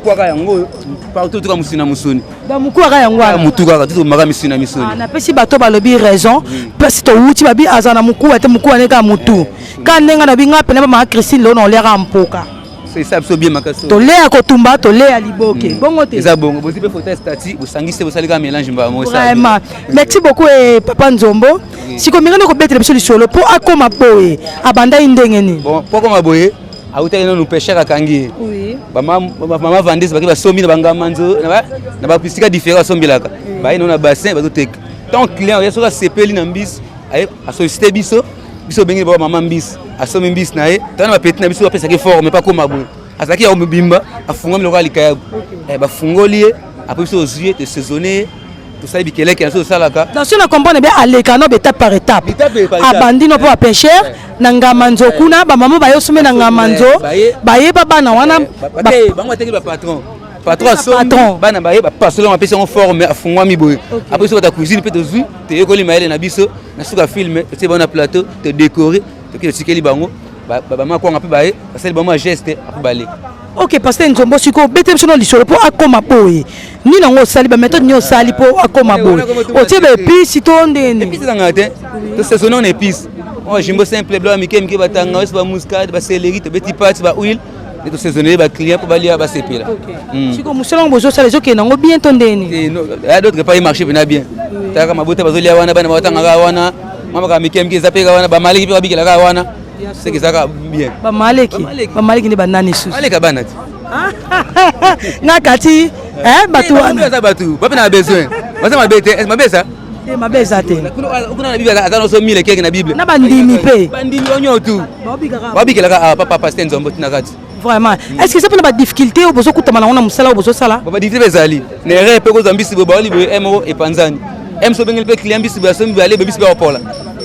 Kwaka yango partout, tuka mosuni na mosuni. Donc moku aka yango wana. Motu kaka tutomaka misuni na misuni. Napesi bato balobi raison, mpasi towuti babi aza na mokuwa te, mokuwa ne kaka motu ka ndenge na bi nga pene bamaka Christine leo na oliaka mpoka. Esa biso bien makasi. Toleya kotumba, toleya liboke, bongo te? Eza bongo, bozwi mpe photo ya statue, bosangisi, bosali kaka mélange mbala moko. Vraiment, merci beaucoup. E papa Nzombo, sikoyo mingi nde kobetela biso lisolo mpo akóma boye, abandai ndenge nini? Bon, mpo akóma boye, awutaki nanu pêcheur, akangi ye bamama vendese, baki basombi na bangamanzo na babisika différent, basombelaka baye nano na bassin, bazoteka. Tant client oya, soki asepeli na mbisi, asollicite biso. Biso obengi ba mama mbisi, asombi mbisi na ye, tana ba petit na biso bapesaki forme pa koma boye. Azalaki ya mobimba, afungami lokola likayabu. Eh, bafungoli ye, après biso ozwi ye, tosaisonne ye, tosali bikeleke na biso tosalaka. Donc si on comprend bien aleka no étape par étape. Abandi no po ba pêcheur na ngamanzo kuna ba mama bayo sombe na ngamanzo bayeba bana wana bango bateki ba patron. Patron asombi bana baye bapasoli yango apesi yango forme afungwami boye. Après biso bata cuisine mpe tozwi toyekoli mayele na biso na suka film totie bango na plateau todécore toki totikeli bango bamakwanga mpe baye basali bango geste après bale. Ok, pasteur Nzombo, sikoyo obete biso na lisolo mpo akoma boye. Nini yango osali, baméthode nini osali mpo akoma boye? Otie baépice to ndeni? Épice ezangaka te, tosaisonne na épice oyo jimbo simple, biloko ya mike mike, batanga osi, bamuscade, bacéleri, tobeti pâte, bahuile nde tosaisonne baclient mpo balia basepela. Sikoyo mosala yango bozosala ezokende yango bien to ndeni? Ya d'autre part marché mpena bien, talaka mabota bazolia wana, bana batangaka wana, mwa makambo mike mike eza mpe kaka wana, bamaleki mpe babikelaka wana, seke ezalaka bien. Bamaleki, bamaleki nde banani susu? Maleka bana ti. Nga kati bato wana. Aza bato bape na besoin, baza mabe te, mabe eza te, mabe eza te. Kuna na Bible aza noso mile keke na Bible. Na bandimi mpe. Bandimi onyo tu babikelaka awa papa pasteur Nzombo tina kati. Vraiment, est ce que eza mpona badifficulté oyo bozokutama nango na mosala oyo bozosala? Badifficulté mpe ezali na erreur mpe kozwa mbisi boye, baoli boye, e moko epanzani, e moso obengeli mpe client mbisi boye, asombi boye, ale boye, mbisi boye akopola,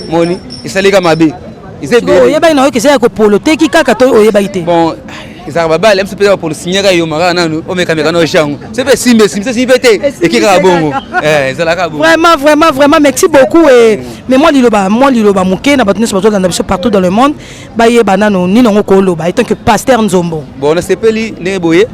moni esalika mabe eza ebele. Oyebaki na oyoki eza ya kopolo, oteki kaka to oyebaki te? Bon, ezalaka babale moso mpe bapolo signaka yo maka nanu omekameka na oshango so mpe esimbi, esimbi, esimbi mpe te, eki kaka bongo, ezalaka bongo. Vraiment, vraiment, vraiment, merci beaucoup. Et mais moi liloba, moi liloba moke na bato nyonso bazolanda biso partout dans le monde, bayeba nano nini yango koloba etant que pasteur Nzombo. Bon, nasepeli ndenge boye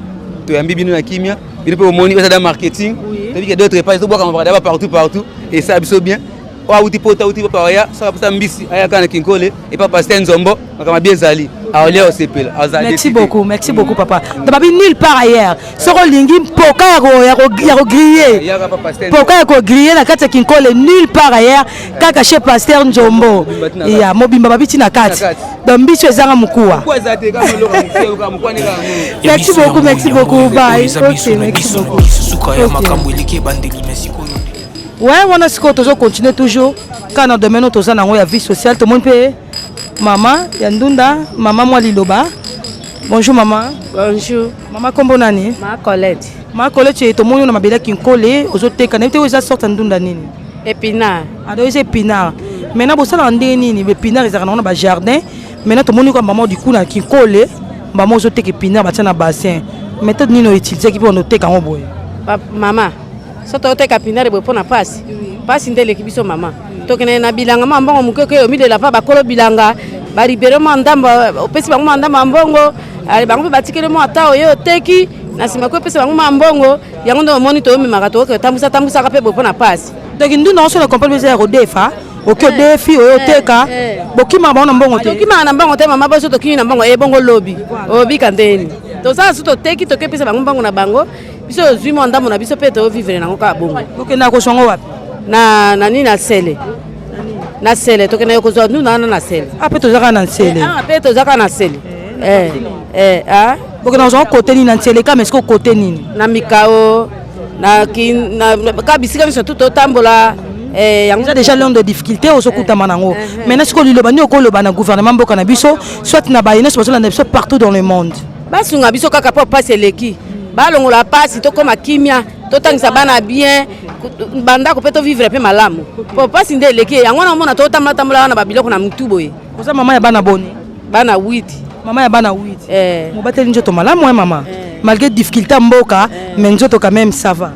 toyambi bino na kimia, bino mpe bomoni eza da marketing, toyebi ke d'autre part ezobwaka mabaka daba partout partout, esala biso bien. Oyo awuti poto, awuti papa aya saka posa mbisi, ayaka na Kinkole epa pasteur Nzombo, makambo bien ezali aolia osepela azala. Merci beaucoup, merci beaucoup papa. Babi nulle part ailleurs. Soki olingi mpoka ya kogriller, mpoka ya kogriller na kati ya Kinkole, nulle part ailleurs, kaka chez pasteur Nzombo ya mobimba babiti na kati. Donc mbisi ezanga mokuwa. Merci beaucoup, merci beaucoup, bye. Ok, merci beaucoup. Suka ya makambo eleki ebandeli, mais sikoyo Ouais, wana sikoyo tozocontinue toujours kaka na domaine oyo toza nango ya vie sociale. Tomoni mpe mama ya ndunda. Mama, mwa liloba. Bonjour mama. Bonjour. Mama, kombo nani? Ma Colette. Ma Colette, tomoni oyo na mabele ya Kinkole ozoteka. Nayebi te oyo eza sorte ya ndunda nini? Épinard. Ado eza épinard. Maintenant bosalaka ndenge nini? Épinard ezalaka nango na bajardin. Maintenant tomoni kwa mama du coup na Kinkole, mama ozoteka épinard batia na bassin. Méthode nini outilisaki mpo oteka yango boye? Mama, so toteka épinard boye mpo na pasi, pasi nde eleki biso mama. Tokende na bilanga, mwa mbongo moke oke omilela mpa bakolo bilanga, balibere mwa ndambo, opesi bango mwa ndambo ya mbongo, bango mpe batikeli mwa ata oye oteki na nsima ko opesa bango mwa mbongo yango nde omoni toyomemaka, tokoke tambusa tambusaka mpe boye mpo na pasi. Donc ndunda nyonso na comprendre eza ya kodefa, oki odefi oyo oteka, bokimaka bango na mbongo te? Tokimaka na mbongo te mama. Biso tokimi na mbongo ebongo lobi obika ndeni tosala so toteki, toki opesa bango mbongo na bango, biso tozwi mwa ndambo na biso mpe tovivre nango kaka bongo. Okendaka kozwa yango wapi? Na nini, na Sele, na Sele tokendaka kozwa ndunda wana na Sele. Ah, mpe toza kaka na Nsele. Awa mpe toza kaka na Sele. Bokenda kozwa yango kote nini na Nsele kama esika kote nini? Na Mikao, na ka bisika nyonso tu totambola. Yango eza déjà l'homme de difficulté ozokutama nango. Maintenant sikoyo liloba nini okoloba na gouvernement mboka na biso, soit na baye nyonso bazolanda biso partout dans le monde? Basunga biso kaka mpo pasi eleki, balongola pasi, tokóma kimia, totangisa bana bien, bandako mpe tovivre mpe malamu, mpo pasi nde eleki. Yango wana omona totambola tambola wana babiloko na mutu boye. Oza mama ya bana boni? Bana 8. Mama ya bana 8, mobateli nzoto malamu e mama, malgré difficulté ya mboka, mais nzoto quand même ça va.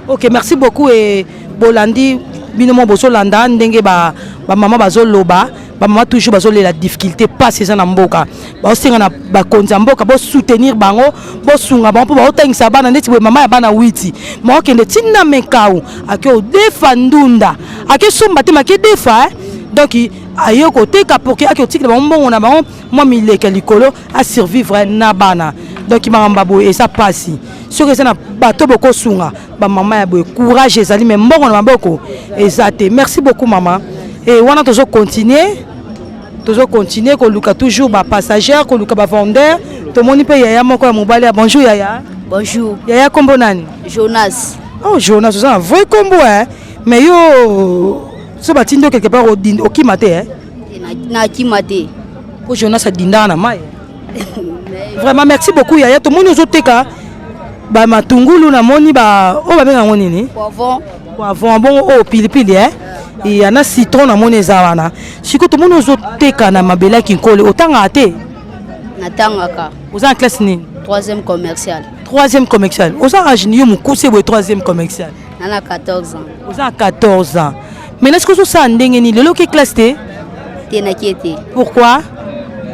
Ok, merci beaucoup. E bolandi bino mo bozolanda ndenge bamama bazoloba, bamama toujours bazolela difficulté, pasi eza na mboka. Baosenga na bakonzi ya mboka bosoutenir bango, bosunga bango mpo baotangisa bana neti boye. Mama ya bana 8 maokende ntina mekau, ake odefa ndunda, ake somba te, make defa, donc aye koteka pour ke ake otikela bango mbongo na bango mwa mileke likolo, asurvivre na bana. Donc makambo ya boye eza pasi. Soki eza na bato bokosunga bamama ya boye, courage ezali, mais mbongo na maboko eza te. Merci beaucoup mama. E wana tozocontinue, tozocontinue koluka toujours bapassager, koluka bavendeur. Tomoni mpe yaya moko ya mobali ya. Bonjour yaya. Bonjour. Yaya, kombo nani? Jonas. Oh Jonas, oza na vrai kombo, eh? Mais yo so batindi yo quelque part, okima te, eh? Nakima te. Po Jonas adindaka na mai. Vraiment merci beaucoup yaya, tomoni ozoteka ba matungulu namoni ba oyo babenga yango nini? Poivron. Poivron bongo oyo pilipili eh? Ya na citron namoni eza wana. Sikoyo tomoni ozoteka na mabele ya Kinkole, otangaka te? Natangaka. Oza na classe nini? Troisième commercial. Troisième commercial. Oza âge yo mokuse boye troisième commercial? Na na 14 ans. Oza na 14 ans. Maintenant sikoyo ozosala ndenge nini? Lelo oke classe te? Te, nakie te. Pourquoi?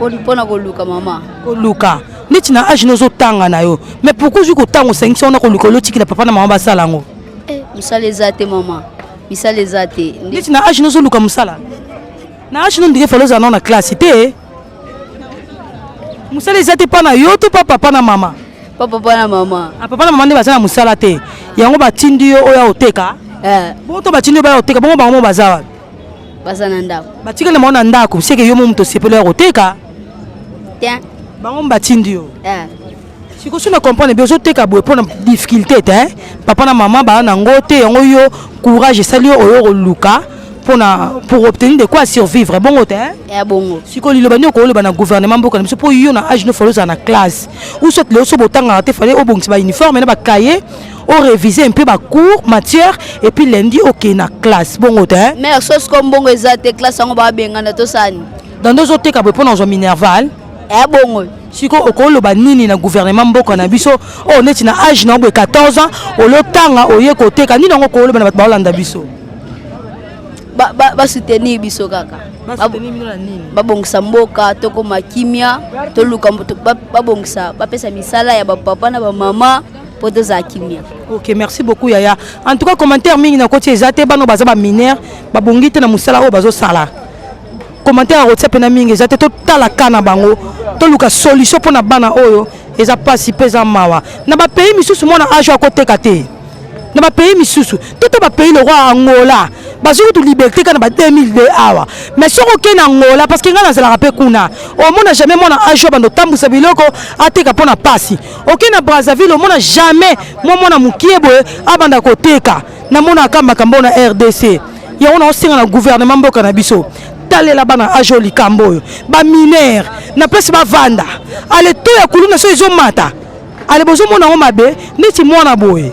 Mpo na koluka mama. Koluka. Neti na âge ozotanga na yo. Mais pourquoi ozwi kotanga osangisi wana koluka olotikila papa na mama basala yango? Eh, mosala eza te mama. Misala eza te. Neti na âge ozoluka mosala. Na âge no ndenge fallait ozala nao na classe te. Mosala eza te mpa na yo to mpa papa na mama? Pa papa na mama. Ah, papa na mama nde baza na mosala te. Yango batindi yo oyo oteka. Eh. Bongo to batindi yo baya oteka, bongo bango mo baza wapi? Baza na ndako. Batikali na bango na ndako, seke yo mo moto osepeli ya koteka. Te. Bango mo batindi yo. Eh. Sikoyo soki na comprendre bien ozoteka boye mpo na difficulté te, papa na mama baa nango te, yango yo courage esali yo oyo koluka mpona pour obtenir de quoi survivre bongo te. Ya bongo. Sikoyo liloba nini okoloba na gouvernement mboka na biso mpo yo na âge no fallait ozala na classe ou soit lelo so botangaka te fallait obongisa ba uniforme na ba cahier oréviser un peu ba cours matière et puis lundi okende na classe bongo te. Mais so sikoyo mbongo eza te classe yango babengana tosani. Dans nde ozoteka boye mpona ozwa minerval. Ya bongo. Sikoyo okoloba nini na gouvernement mboka na biso oyo neti na âge na yo boye 14 ans olotanga oye koteka nini yango okoloba na bato baolanda biso? Basoutenir biso kaka, babongisa mboka tokoma kimia, toluka babongisa, bapesa misala ya bapapa na bamama mpo tozala kimia. Ok, merci beaucoup yaya. En tout cas commentaire mingi na koti eza te, bano baza baminere babongi te na mosala oyo bazosala. Commentaire ya kotia mpena mingi eza te, totala ka na bango, toluka solution mpo na bana oyo eza mpasi mpe eza mawa. Na bapays misusu mwana age akoteka te, na bapays misusu toto bapays lokola Angola bazwi kutu liberté kaka na ba 2002 awa. Mais soki okei na Angola, parce que ngai nazalaka mpe kuna, omona jamais mwana age oyo bando otambwisa biloko ateka mpo na pasi. Okei na Brazzaville omona jamais mwa mwana mokie boye abanda koteka. Namonaka makambo na RDC yango naosenga na gouvernement mboka na biso, talela bana age oyo likambo oyo baminere na place bavanda ale to ya kuluna so ezomata ale bozomona yango mabe. Neti mwana boye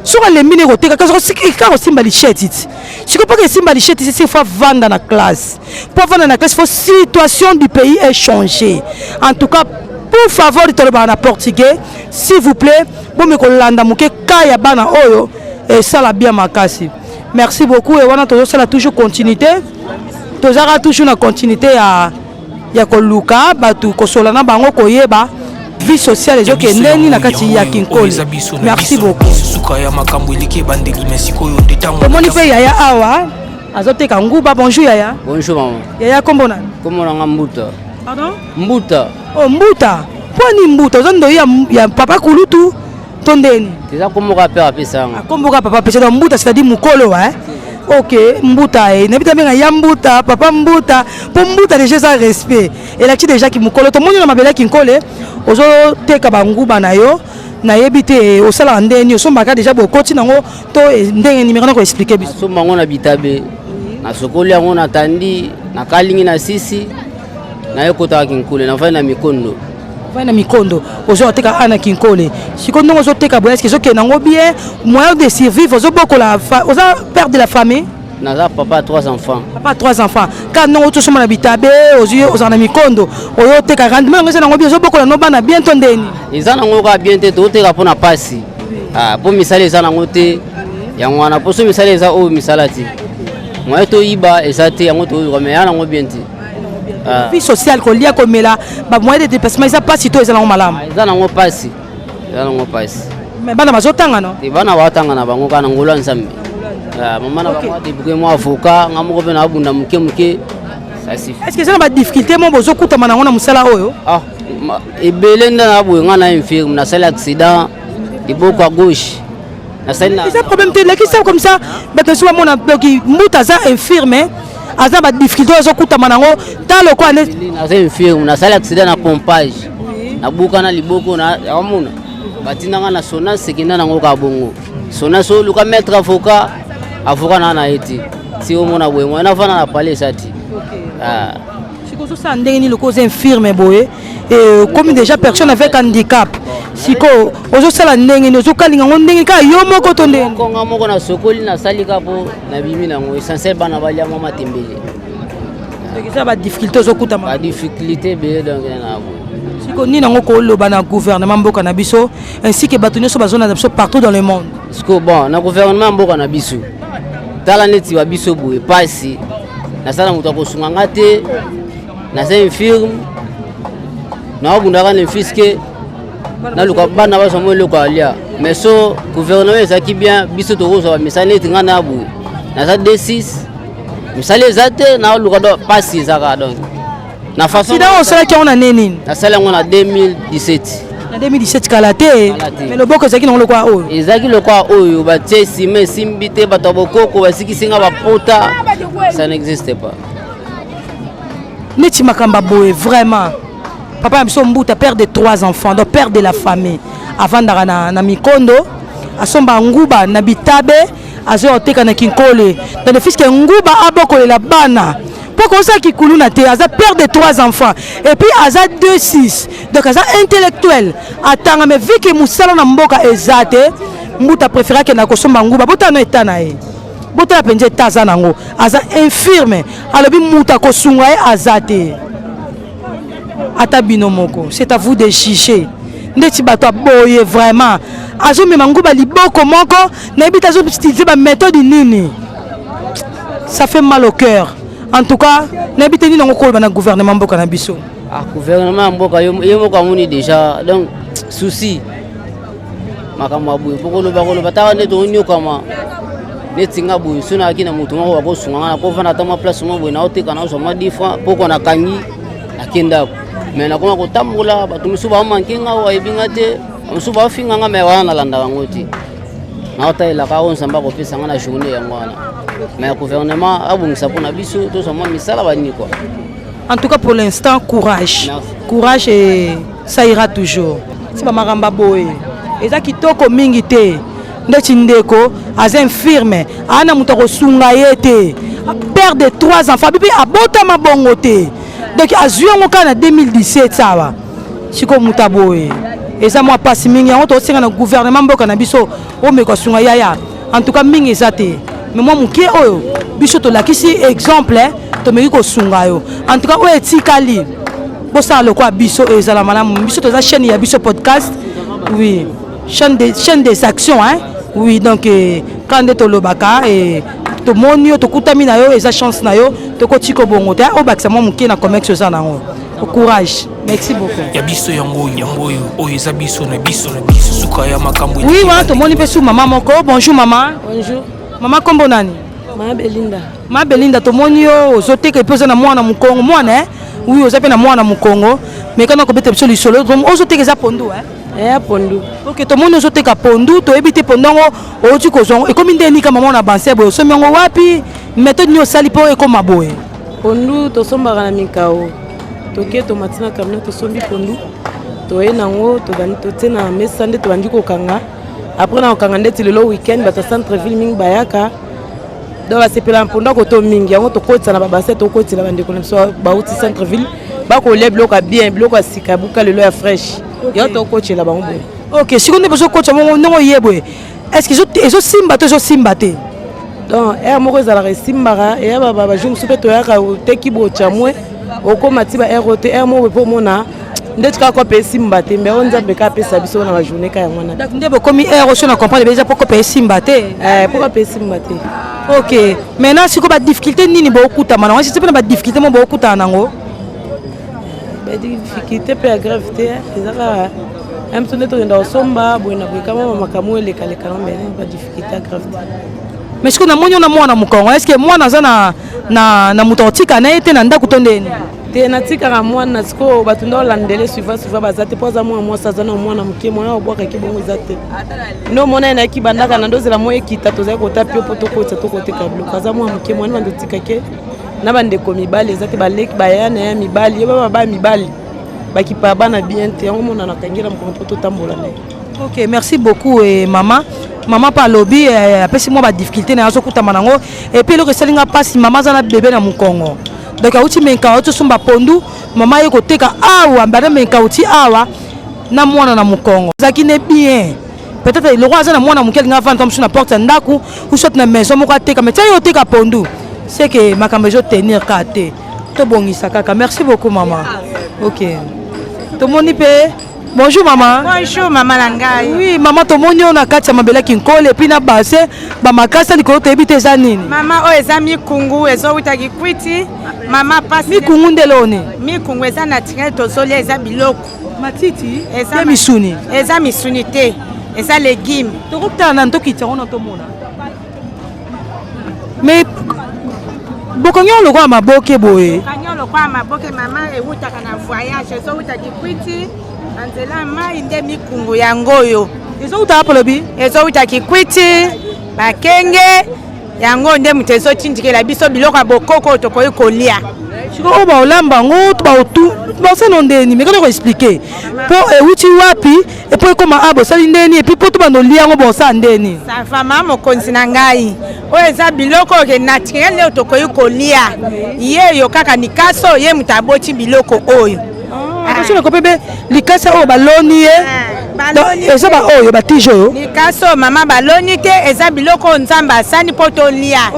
soki alembi ne koteka kaka kosimba lichette ti sikoyo mpoka esimba lichette ti faut avanda na classe. Mpo avanda na classe faut situation du pays est changée. En tout cas pour favor tolobaka na portugais, s'il vous plaît bomi kolanda moke ka ya bana oyo esala bien makasi. Merci beaucoup. E wana tozosala toujours continuité, tozalaka toujours na continuité ya koluka bato kosola na bango koyeba vie sociale ezokende nini na kati ya Kinkole. Merci beaucoup. Suka ya makambo eleki ebandeli, me sikoyo nde ntango. Tomoni mpe yaya awa azoteka nguba. Bonjour yaya. Bonjour mama. Yaya, kombo nani? Kombo nanga Mbuta. Pardon? Mbuta. Oh, Mbuta. Mpo ni Mbuta oza ndoi ya papa kulutu to ndeni? Eza kombo kaka mpe apesa yango. Kombo kaka papa apesa donc Mbuta, c'est-à-dire mokolo eh? Ok, Mbuta e nayebi te abenga ya Mbuta, papa Mbuta, mpo Mbuta déjà eza respect, elakisi déjà ki mokolo. Tomoni na mabele ya Kinkole ozoteka banguba na yo, nayebi te osalaka ndeni, osombaka déjà bokoti nango to ndenge nini? Mekana koexpliquer biso. Nasomba yango na bitabe, nasokoli yango, natandi, nakalingi na sisi, nayekotaka Kinkole, navandi na mikondo. Ovandi na mikondo, ozo oteka a na Kinkole. Sikoyo ndenge ozoteka boye, eske ezokende yango bien, moyen de survivre, ozobokola, oza père de la famille? Naza papa ya trois enfants. Papa ya trois enfants. Kaka ndenge otosomba na bitabe, ozwi ozala na mikondo oyo oteka, rendement yango eza nango bien, ozobokola no bana bien to ndeni? Eza nango kaka bien te, toteka mpo na pasi, mpo misala eza nango te. Yango wana mpo so misala eza oyo misala te, moye toyiba eza te, yango toyoka mais ya nango bien te. Vie sociale, kolia, komela, bamoyen de déplacement eza pasi to eza nango malamu? Eza nango pasi, eza nango pasi. Mais bana bazotanga no? Te, bana batanga na bango kaka na ngolo ya Nzambe. Mama na bango adebuke mwa avocat, nga moko mpe naabunda moke moke, ça suffit. Est ce que eza na badifficulté mo bozokutama nango na mosala oyo? Ah, ebele nde na boye. Nga na infirme, nasali accident liboko ya gauche, nasali na eza problème te, lakisa comme ça bato mosusu bamona. Donc Mbuta aza infirme, aza badifficulté oyo azokutama nango ta lokola nde Naza infirme, nasali accident na pompage, nabuka na liboko na amona batindanga na Sonas, ekenda nango kaka bongo. Sonas oyo luka maître avocat, avocat naa na ye te, ti omona boye moye navanda na palais eza te. Ah. Sikoyo ozosala ndenge nini lokola oza infirme boye, okomi déjà personne avec handicap? Sikoyo ozosala ndenge nini? Ozokalinga yango ndenge kaka yo moko to ndenge nini? Konga moko nasokoli, nasali ka mpo nabimi nango, essentiel bana balia mwa matembele. Donc eza badifficulté ozokutama? Badifficulté ebele, donc na boye. Sikoyo nini yango koloba na gouvernement mboka na biso ainsi que bato nyonso bazolanda biso partout dans le monde? Sikoyo bon, na gouvernement ya mboka na biso, tala neti wa biso boye, pasi nasala, moto akosunga nga te, naza infirme, naobundaka na infiske, naluka bana bazwa mwa eloko ya lia. Mais so gouvernement ezalaki bien, biso tokozwa bamisala. Neti nga na boye, naza d6, misala eza te, naoluka do pasi eza kaka. Donc na façon Accident osalaki yango na nde nini? Nasali yango na 2017. Na 2017, kala te. Kala te. Mais loboko ezalaki nango lokwa oyo? Ezalaki lokwa oyo, batie nsima, esimbi te. Bato ya bokoko basikisi nga bapota, ça n'existe pas. Neti makambo ya boye vraiment, papa na biso Mbuta, père de trois enfants, donc père de la famille, avandaka na mikondo, asomba nguba na bitabe, azoya koteka na Kinkole, dans le fiske nguba abokolela bana mpo kozala kikuluna te. Aza père de trois enfants et puis aza 2 6, donc aza intellectuel, atanga. Mais vu que mosala na mboka eza te, Mbuta préféré akenda kosomba nguba. Botala no eta na ye, botala mpenza eta aza nango, aza infirme. Alobi moto akosunga ye aza te, ata bino moko, c'est à vous de juger. Ndeti bato aboye vraiment, azomema nguba liboko moko, nayebi te azoutiliser baméthode nini. Ça fait mal au cœur. En tout cas, nayebi te nini yango koloba na gouvernement mboka na biso. Ah, gouvernement ya mboka, ye moko amoni déjà. Donc souci makambo ya boye, mpo koloba koloba taka nde tonyokama. Neti nga boye, so nayaki na motu moko bakosunga nga, nakovanda ata mwa place moko boye, naoteka, nazwa mwa 10 francs poko nakangi, nake ndako. Mais nakoma kotambola, bato mosusu baomanke nga, oyo ayebi nga te, mosusu baofinga nga, mais wana nalandaka yango te, naotalelaka oyo Nzambe akopesa nga na journée yango wana. Mais gouvernement abongisa mpona biso, tozwa mwa misala banini quoi. En tout cas, pour l'instant, courage. Merci. Courage et ça ira toujours. Si bamakambo boye eza kitoko mingi te, ndeti ndeko aza infirme, aa na moto akosunga ye te, père de trois enfants, bibi abotama bongo te, donc azwi yango kaka na 2017 awa. Sikoyo moto aboye, eza mwa mpasi mingi. Yango tosenga na gouvernement mboka na biso omeka asunga yaya. En tout cas, mingi eza te, mais mwa moke oyo biso tolakisi exemple, tomeki kosunga yo. En tout cas, oyo etikali, bosala lokola biso, ezala malamu. Biso toza chaîne ya biso podcast, oui, chaîne des actions, hein? Oui, donc kaka nde tolobaka, tomoni yo, tokutami na yo, eza chance na yo. Tokotika bongo te, obakisa mwa moke na commerce oza nango. Courage, merci beaucoup. Ya biso yango oyo, yango oyo, oyo eza biso na biso na biso, suka ya makambo. Oui, wana tomoni mpe su mama moko. Bonjour mama. Bonjour. Mama, kombo nani? Mama Belinda. Ma Belinda, tomoni yo ozoteka, epe oza na mwana mokongo, mwana, eh? Oui, oza mpe na mwana mokongo. Mais kana kobeta biso lisolo, ozoteka eza pondu, eh? Eya pondu. Ok, tomoni ozoteka pondu, toyebi te pondu yango outi kozwa yango, ekomi nde nika mama na banse boye, osomi yango wapi? Méthode nini osali mpo ekóma boye? Pondu tosombaka na mikao, toke tomati na camion, tosombi pondu, toye nango, tobandi totie na mesa nde tobandi kokanga. Après na kokanga, ndeti lelo weekend, bato ya centre ville mingi bayaka, donc basepela na pondu akoto mingi. Yango tokotisa na babase, tokotila bandeko na biso bauti centre ville, bakolia biloko ya bien, biloko ya sika ya buka lelo ya fresh, yango tokotela bango boye. Ok, sikoyo nde bozokotisa bongo, ndenge oye boye, est ce que ezosimba to ezosimba te? Donc heure moko ezalaka esimbaka, eya bajour mosusu mpe toyaka oteki botya mwe, okóma ti ba heure oyo te. Heure moko mpe omona ndeti kaka kope esimba te, mbe oyo Nzambe kaka apesa biso na bajournée ka yango wana. Nde bokomi heure oso na comprendre eza mpo kope esimba te. Mpo kope esimba te. Ok, maintenant sikoyo badifficulté nini bookutama nango? Esi mpe na badifficulté mo bookutana nango? Badifficulté mpe ya grave te, eza kaka ya mosu nde tokenda kosomba boye na boye, kama makambo elekaleka na mbele, badifficulté ya grave te. Mais sikoyo namoni yo na mwana mokongo, est ce que mwana aza na moto akotika na ye te na ndako to ndeni? Te, natikaka mwana. Sikoyo bato nde olandele suivant suivant baza te, mpo aza mwana mwasi, aza na mwana moke, mwana obwakaki bongo eza te. Nde omona ye nayaki bandaka na ndozela mwa ekita, tozali kota pio mpo tokotisa, tokoteka biloko. Aza mwana moke, mwana bando otikake na bandeko mibali eza te, baleki baya na ya mibali ye baba baya mibali bakipa bana bien te. Yango mona nakangela mokolo mpo totambola na ye. Ok, merci beaucoup. Mama, mama mpe alobi, apesi mwa badifficulté na ye azokutama nango. Et puis eloko esalinga mpasi, mama aza na bebe na mokongo. Donc auti menkao, auti osomba pondu, mama ye koteka awa banda menkao ti awa na mwana na mokongo. Ezalaki ne bien. Peut-être le roi aza na mwana moke alinga avanda mosusu na porte ya ndako ou soit na maison moko ateka, mais tia ye oteka pondu, c'est que makambo ezotenir kaka te, tobongisa kaka. Merci beaucoup mama. Ok, tomoni mpe. Bonjour mama. Bonjour mama na ngai. Oui mama, tomoni oyo na kati ya mabele ya Kinkole et puis na base bamakasa likolo, toyebi te eza nini. Mama, oyo eza mikungu, ezowuta Kikwiti. Mama, pasi. Mikungu nde eloko nini? Mikungu eza naturel, tozolia, eza biloko. Matiti te, misuni? Eza misuni te, eza légume. Tokotala nani, tokita yango na tomona. Mais bokangi yango lokola maboke boye? Bokangi yango lokola maboke mama, ewutaka na voyage, ezowuta Kikwiti na nzela ya mai nde mikungu yango oyo. Ezowuta wapi olobi? Ezowuta Kikwiti, bakenge yango nde moto ezotindikela biso biloko ya bokoko oyo tokoki kolia. Sikoyo oyo baolamba yango to baotu basala ndeni? Mekana koexpliquer mpo ewuti wapi, epo ekóma a bosali ndeni, et puis mpo to banda olia yango bosala ndeni? Ça va mama mokonzi na ngai, oyo eza biloko oyo naturel oyo tokoki kolia. Ye yo kaka likaso, ye moto aboti biloko oyo. Attention, nakope be likasa oyo baloni ye eza baoyo batige oyo. Likaso mama, baloni te, eza biloko oyo Nzambe asali mpo tolia.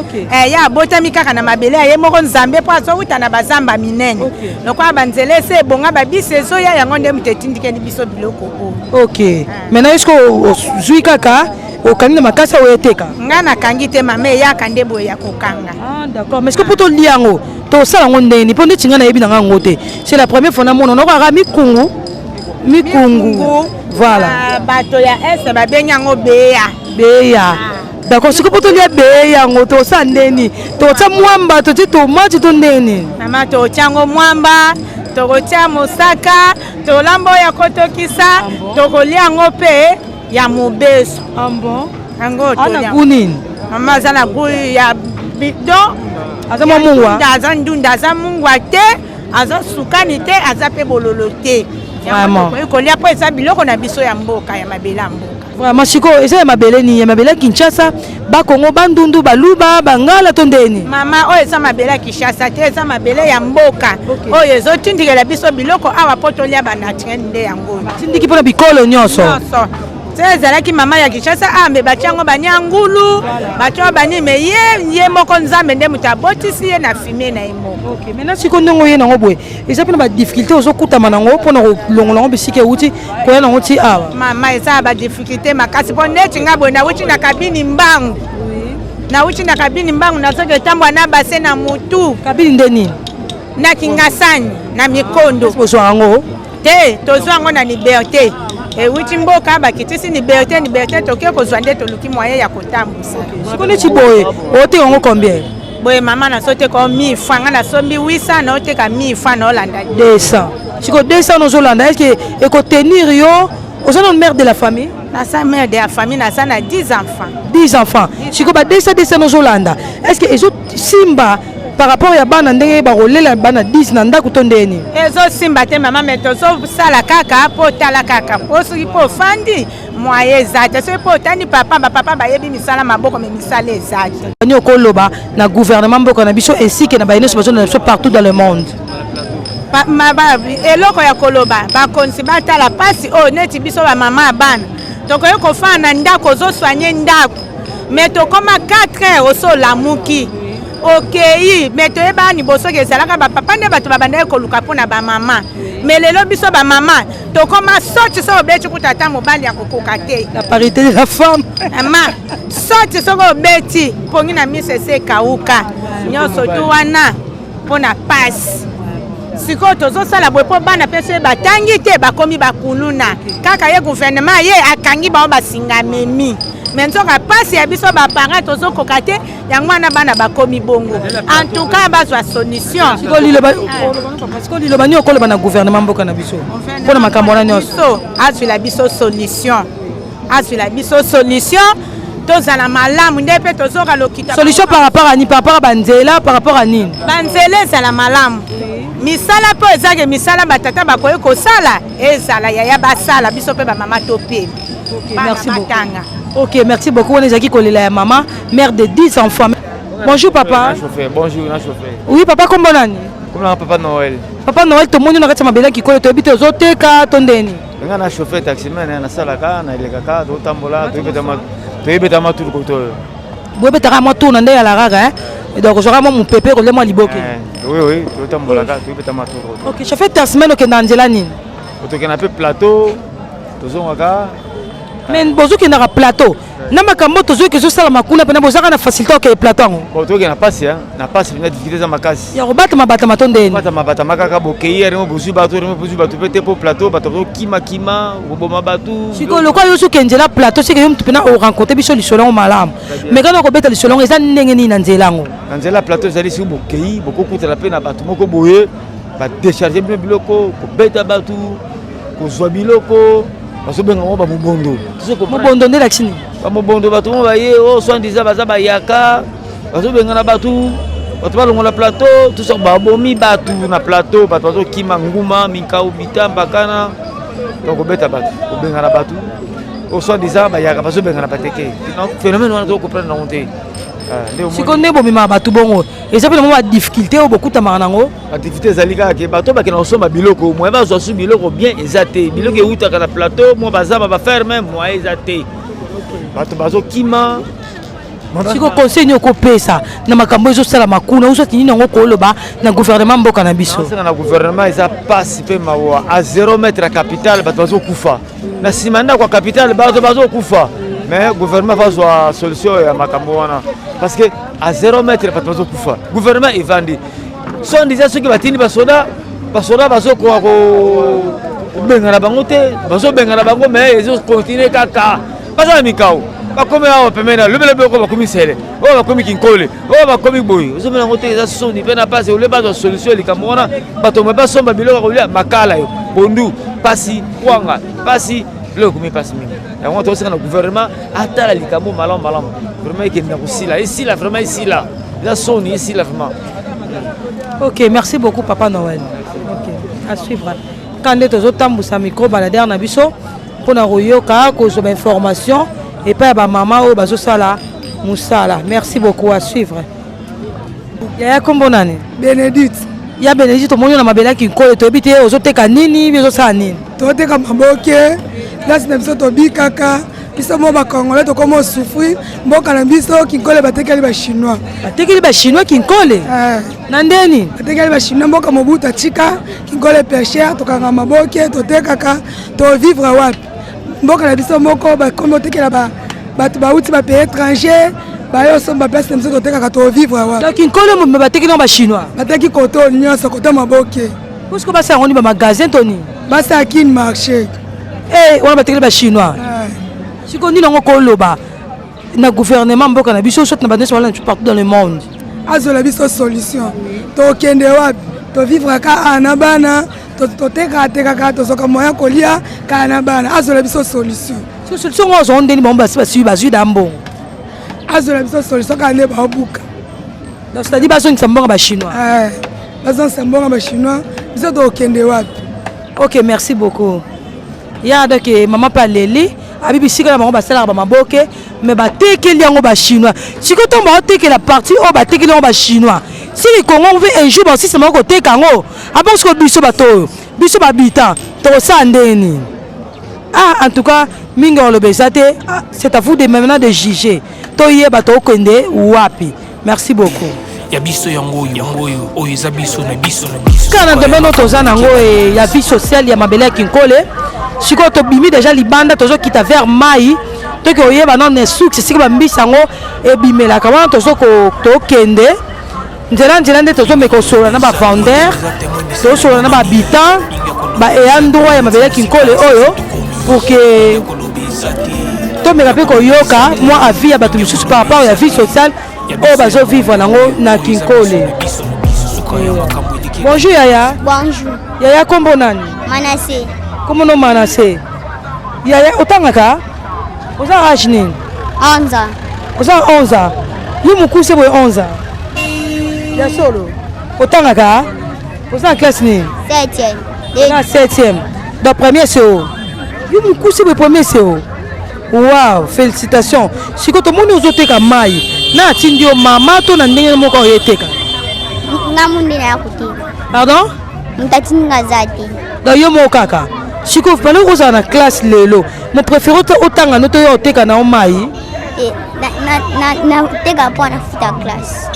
Ye abotami kaka na mabele ya ye moko Nzambe, mpo azowuta na bazamba minene lokola banzela ese ebonga, babisi ezoya, yango nde moto etindikeli biso biloko oyo. Ok, maintenant est ce que ozwi kaka okangi na makasi oyo eteka? Nga nakangi te mama, eyaka nde boye ya kokanga. Ah, d'accord, mais est ce que mpo tolia yango tosala yango ndenge? Mpo ndeti ngai nayebi na ngai yango te, c'est la première fois namona nakokaka mikungu mikungu, voilà. Bato ya este babengi yango beya. Beya, d'accord. Sikoyo mpo tolia beya yango tosala ndeni? Totia mwamba, totie tomati to ndeni? Mama, totia yango mwamba, tokotia mosaka, tolamba oyo ya kotokisa, tokolia yango mpe ya mobeso yango. Ana goût nini? Mama, aza na goût ya bidon. Aza mwa mungwa? Aza ndunda, aza mungwa te, aza sukani te, aza mpe bololo te. Vraiment. Kolia mpo eza biloko na biso ya mboka, ya mabele ya mboka. Vraiment, sikoyo eza ya mabele nini? Ya mabele ya Kinshasa, Bakongo, Bandundu, Baluba, Bangala to ndeni? Mama, oyo eza mabele ya Kinshasa te, eza mabele ya mboka oyo ezotindikela biso biloko awa mpo tolia banaturel nde yango oyo. Tindiki mpona bikolo nyonso. Nyonso te ezalaki mama ya Kinshasa ah, me batia yango banyangulu, batia yango bani, me ye ye moko Nzambe nde moto abotisi ye na fumier na ye moko. Ok, maintenant sikoyo ndenge oye nango boye, eza mpena badifficulté ozokutama nango mpona kolongola yango bisika euti koya nango ti awa? Mama, eza ya badifficulté makasi, mpo neti nga boye nawuti na kabini mbangu, nawuti na kabini mbangu, nazoki etambwa na base na mutu. Kabini nde nini? Na Kingasani, na Mikondo. Bozwa yango? Te, tozwa yango na Liberté, ewuti mboka, bakitisi Liberté, Liberté toke kozwa nde toluki moyen ya kotambusa. Sikoyo neti boye oteka yango combien? Boye mama, nazoteka 1000 francs, nga nasombi 800, naoteka 1000 francs, naolanda. 200. Sikoyo 200 nozolanda, est ce que ekotenir yo? Oza na mère de la famille? Naza mère de la famille, naza na 10 enfants. 10 enfants. Sikoyo ba 200 200 nozolanda, est ce que ezosimba par rapport ya bana, ndenge bakolela bana 10 na ndako to ndeni? Ezosimba te mama, me tozosala kaka mpo otala kaka, mpo soki mpo ofandi, moyen eza te, soki mpo otandi papa, bapapa bayebi misala maboko, me misala eza te. Ani okoloba na gouvernement mboka na biso ainsi que na baye nyonso bazolanda biso partout dans le monde? Eloko ya koloba, bakonzi batala mpasi oyo neti biso bamama ya bana tokoki kofanda na ndako, ozosoigner ndako, me tokóma 4 heures oso olamuki okei. Me toyebaka liboso soki ezalaka bapapa nde bato babandaki koluka mpona bamama, me lelo biso bamama tokóma soti soki obeti kuta ata mobali ya kokoka te. La parité de la femme. Mama, soti soki obeti pongi na miso ese ekauka nyonso tu wana mpona pasi. Sikoyo tozosala boye mpo bana mpe soki batangi te bakomi bakuluna kaka ye gouvernement ye akangi bango basinga memi, me nzoka pasi ya biso baparent tozokoka te, yango wana bana bakomi bongo. En tout cas bazwa solution. Sikoyo liloba nini okoloba na gouvernement mboka na biso mpona makambo wana nyonso? Biso azwila biso solution, azwila biso solution, tozala malamu nde mpe tozoka lokita. Solution par rapport à nini? Par rapport à banzela, par rapport à nini? Banzela ezala malamu, misala mpo ezake misala batata bakoki kosala ezala yaya basala, biso mpe bamama topemi. Merci beaucoup. Ok, merci beaucoup. Wana ezalaki kolela ya mama, mère de 10 enfants. Bonjour papa. Chauffeur. Bonjour, na chauffeur. Oui papa, kombo nani? Kombo na papa Noël. Papa Noël, tomoni na kati ya mabele kikolo toyebi te ozoteka to ndeni? Nga na chauffeur taximan nasalaka na elekaka totambola toyebeta matulu koto oyo. Boyebetaka mwa tour na nde ya la rara hein? Donc ozwaka mwa mopepe kolia mwa liboke. Eh, oui oui, totambolaka toyebeta matulu koto. Ok, chauffeur taximan okenda nzela nini? Tokenda mpe plateau tozongaka. Mais bozokendaka plateau na makambo tozoyoka ezosalama kuna mpena bozaka na facilité okeye plateau yango? Bon, tokende na pasi na pasi mpenza, difficulté eza makasi ya kobatama batama to ndeni batama batama kaka bokei yango bozwi bato yango bozwi bato mpe te mpo plateau bato bazokimakima koboma bato. Sikoyo lokola yo soki nzela plateau seke yo motu mpena orencontre biso lisolo yango malamu, mais kaka kobeta lisolo yango eza ndenge nini na nzela yango? Na nzela plateau ezali soki bokei bokokutana mpe na bato moko boye badecharge bino biloko, kobeta bato, kozwa biloko, bazobenga yango bamobondo. Mobondo nde elakisi nini? Bamobondo bato mo baye o soi-disant baza bayaka, bazobengana bato, bato balongola plateau tout ça, babomi bato na plateau, bato bazokima nguma minkau bitamba kana, donc kobeta bato, kobengana bato o soi-disant bayaka bazobengana bateke. Phénomène wana tokoprendre nango te. Sikoyo nde bomemaka bato bongo eza mpe na mwa badifficulté oyo bokutamaka nango? Badifficulté ezali kaka ke bato bakenda kosomba biloko, moyen bazwa su biloko bien eza te. Biloko eutaka na plateau, mwa bazamba baferme, moyen eza te, bato bazokima. Sikoyo conseil nini okopesa na makambo ezosalama kuna, ozwati nini yango koloba na gouvernement mboka na biso? Nasenga na gouvernement, eza pasi mpe mawa, a 0 mètre ya capitale bato bazokufa, na nsima ndako ya capitale bato bazokufa, mais gouvernement bazwa solution ya makambo wana parce que a 0 mètre bato bazokufa, gouvernement evandi soi-disant soki batindi basoda, basoda bazokoka kobengana bango te, bazobengana bango mais ezokontinue kaka, baza na mikao bakomi awa pembeni na lobelobe oko bakomi sele oyo bakomi kinkole oyo bakomi boye, ozomona yango te, eza soni mpe na pasi. Ole bazwa solution ya likambo wana, bato me basomba biloko ya kolia, makala yo pondu pasi, kwanga pasi, biloko ekomi pasi mingi. Yango tosenga na gouvernement atala likambo malamu malamu, vraiment ekende na kosila, esila vraiment, esila, eza soni, esila vraiment. Ok, merci beaucoup papa Noël. Ok, à suivre. Quand nde tozotambusa micro baladeur na biso mpona koyoka kozwa bainformation epai ya bamama oyo bazosala mosala. Merci beaucoup, à suivre. Yaya, kombo nani? Benedicte. Ya Benedicte, tomoni yo na mabele ya Kinkole, toyebi te ozoteka nini bi ozosala nini? Toteka maboke, place na biso tobikaka, biso mo bacongolais tokoma osouffrir mboka na biso Kinkole batekeli bachinois. Batekeli bachinois Kinkole na ndeni? Batekeli bachinois mboka, Mobutu atika Kinkole pêcheur, tokanga maboke totekaka, tovivre wapi? Mboka na biso moko bakomi otekela bato bauti bapays étranger, baye osomba place na biso totekaka, tovivre wapi? Donc Kinkole mobimba batekeli yango bachinois? Bateki koto nyonso, koto maboke. Puisque basala yango ni bamagasin to nini? Basala kin marché. Eh, wana batekeli bachinois. Sikoyo nini yango koloba na gouvernement mboka na biso, soit na bato nyonso wana partout dans le monde? Azwela biso solution, tokende wapi? Tovivre ka awa na bana, totekaka tekaka, tozwaka moyen kolia kaka na bana. Azwela biso solution. Solution ngo azwa ndeni? Bango basi basi bazwi da mbongo. Azwela biso solution kaka nde baobuka. Donc c'est-à-dire bazongisa mbongo bachinois? Bazongisa mbongo bachinois, biso tokende wapi? Ok, merci beaucoup ya. Donc mama mpe aleli, abi bisika na bango basalaka bamaboke mais batekeli yango bachinois. Sikoyo ntango baotekela partie oyo batekeli yango bachinois, siki Kongo mpe un jour basisa bango koteka yango abongo, sikoyo biso bato oyo biso bahabitant tokosala ndenge nini? Ah, en tout cas mingi oloba eza te. Ah, c'est à vous de maintenant de juger, toyeba tokende wapi. Merci beaucoup. Ya biso yango oyo, yango oyo, oyo eza biso na biso na biso. Kaka na domaine oyo toza nango ya vie sociale ya mabele ya Kinkole, sikoyo tobimi deja libanda, tozokita vers mai, toki oyeba nano esuki esika bambisi yango ebimelaka wana. Tokende nzela nzela nde tozomeka kosolola na bavendeur, tozosolola na bahabitant baeya ndroit ya mabele ya Kinkole oyo, pour que tomeka mpe koyoka mwa avis ya bato mosusu par rapport ya vie sociale oyo bazovivre nango na Kinkole. Bonjour yaya. Bonjour. Yaya, kombo nani? Manase. Kombo no Manase. Yaya, otangaka? Oza age nini? 11 ans. Oza 11 ans, yo mokuse boye, 11 ans ya solo. Otangaka? Oza na classe nini? 7e. Na 7e, donc premier CO. Yo mokuse boye, premier CO, wow, félicitations. Sikoyo tomoni ozoteka mai. Na atindi yo mama to na ndenge moko oye teka? Nga munde naya koteka. Pardon? Moto atindi nga aza te. Donc yo moko kaka. Sikoyo fallait kozala na classe lelo. Mo préféré otanga no to yo oteka na yo mai? Eh, nateka mpo nafuta classe.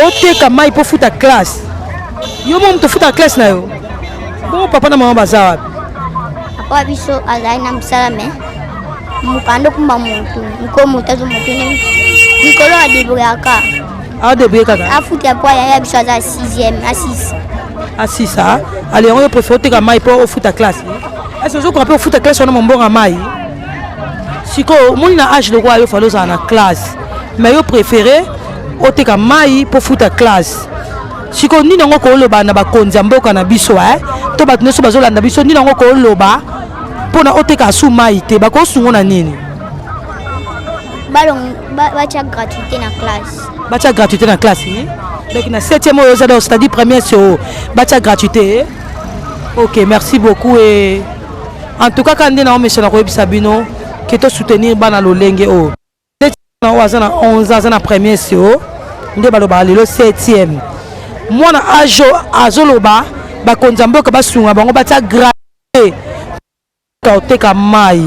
Oteka mai mpo ofuta classe? Yo moko moto ofuta classe na yo? Bongo papa na mama baza wapi? Papa biso azali na mosala me mokanda okumba motu moko moto azo motu ne mikolo adebrouillaka. Adebrouille kaka? Afuta mpo yaya biso aza 6e a6. A6 ale yango yo préfère oteka mai mpo ofuta classe? Est-ce ozokoka mpe ofuta classe wana mombongo ya mai? Sikoyo omoni na age lokola yo fallait ozala na classe, mais yo préféré oteka mai mpo ofuta classe. Sikoyo nini yango koloba na bakonzi ya mboka na biso to bato nyonso bazolanda biso? Nini yango koloba mpona oteka asu mai te? Bakosungo na nini? Batya gratuité na classe. Batya gratuité na classe, donc na 7e oyo oza, donc c'est-à-dire première CO, batya gratuité. Ok, merci beaucoup. Et en tout cas, kaka nde na omesana koyebisa bino ke tosoutenir bana lolenge oyo. Oyo aza na 11, aza na premier CO, nde balobaka lelo 7e. Mwana age azoloba bakonzi ya mboka basunga bango, batia gratuité oteka mai.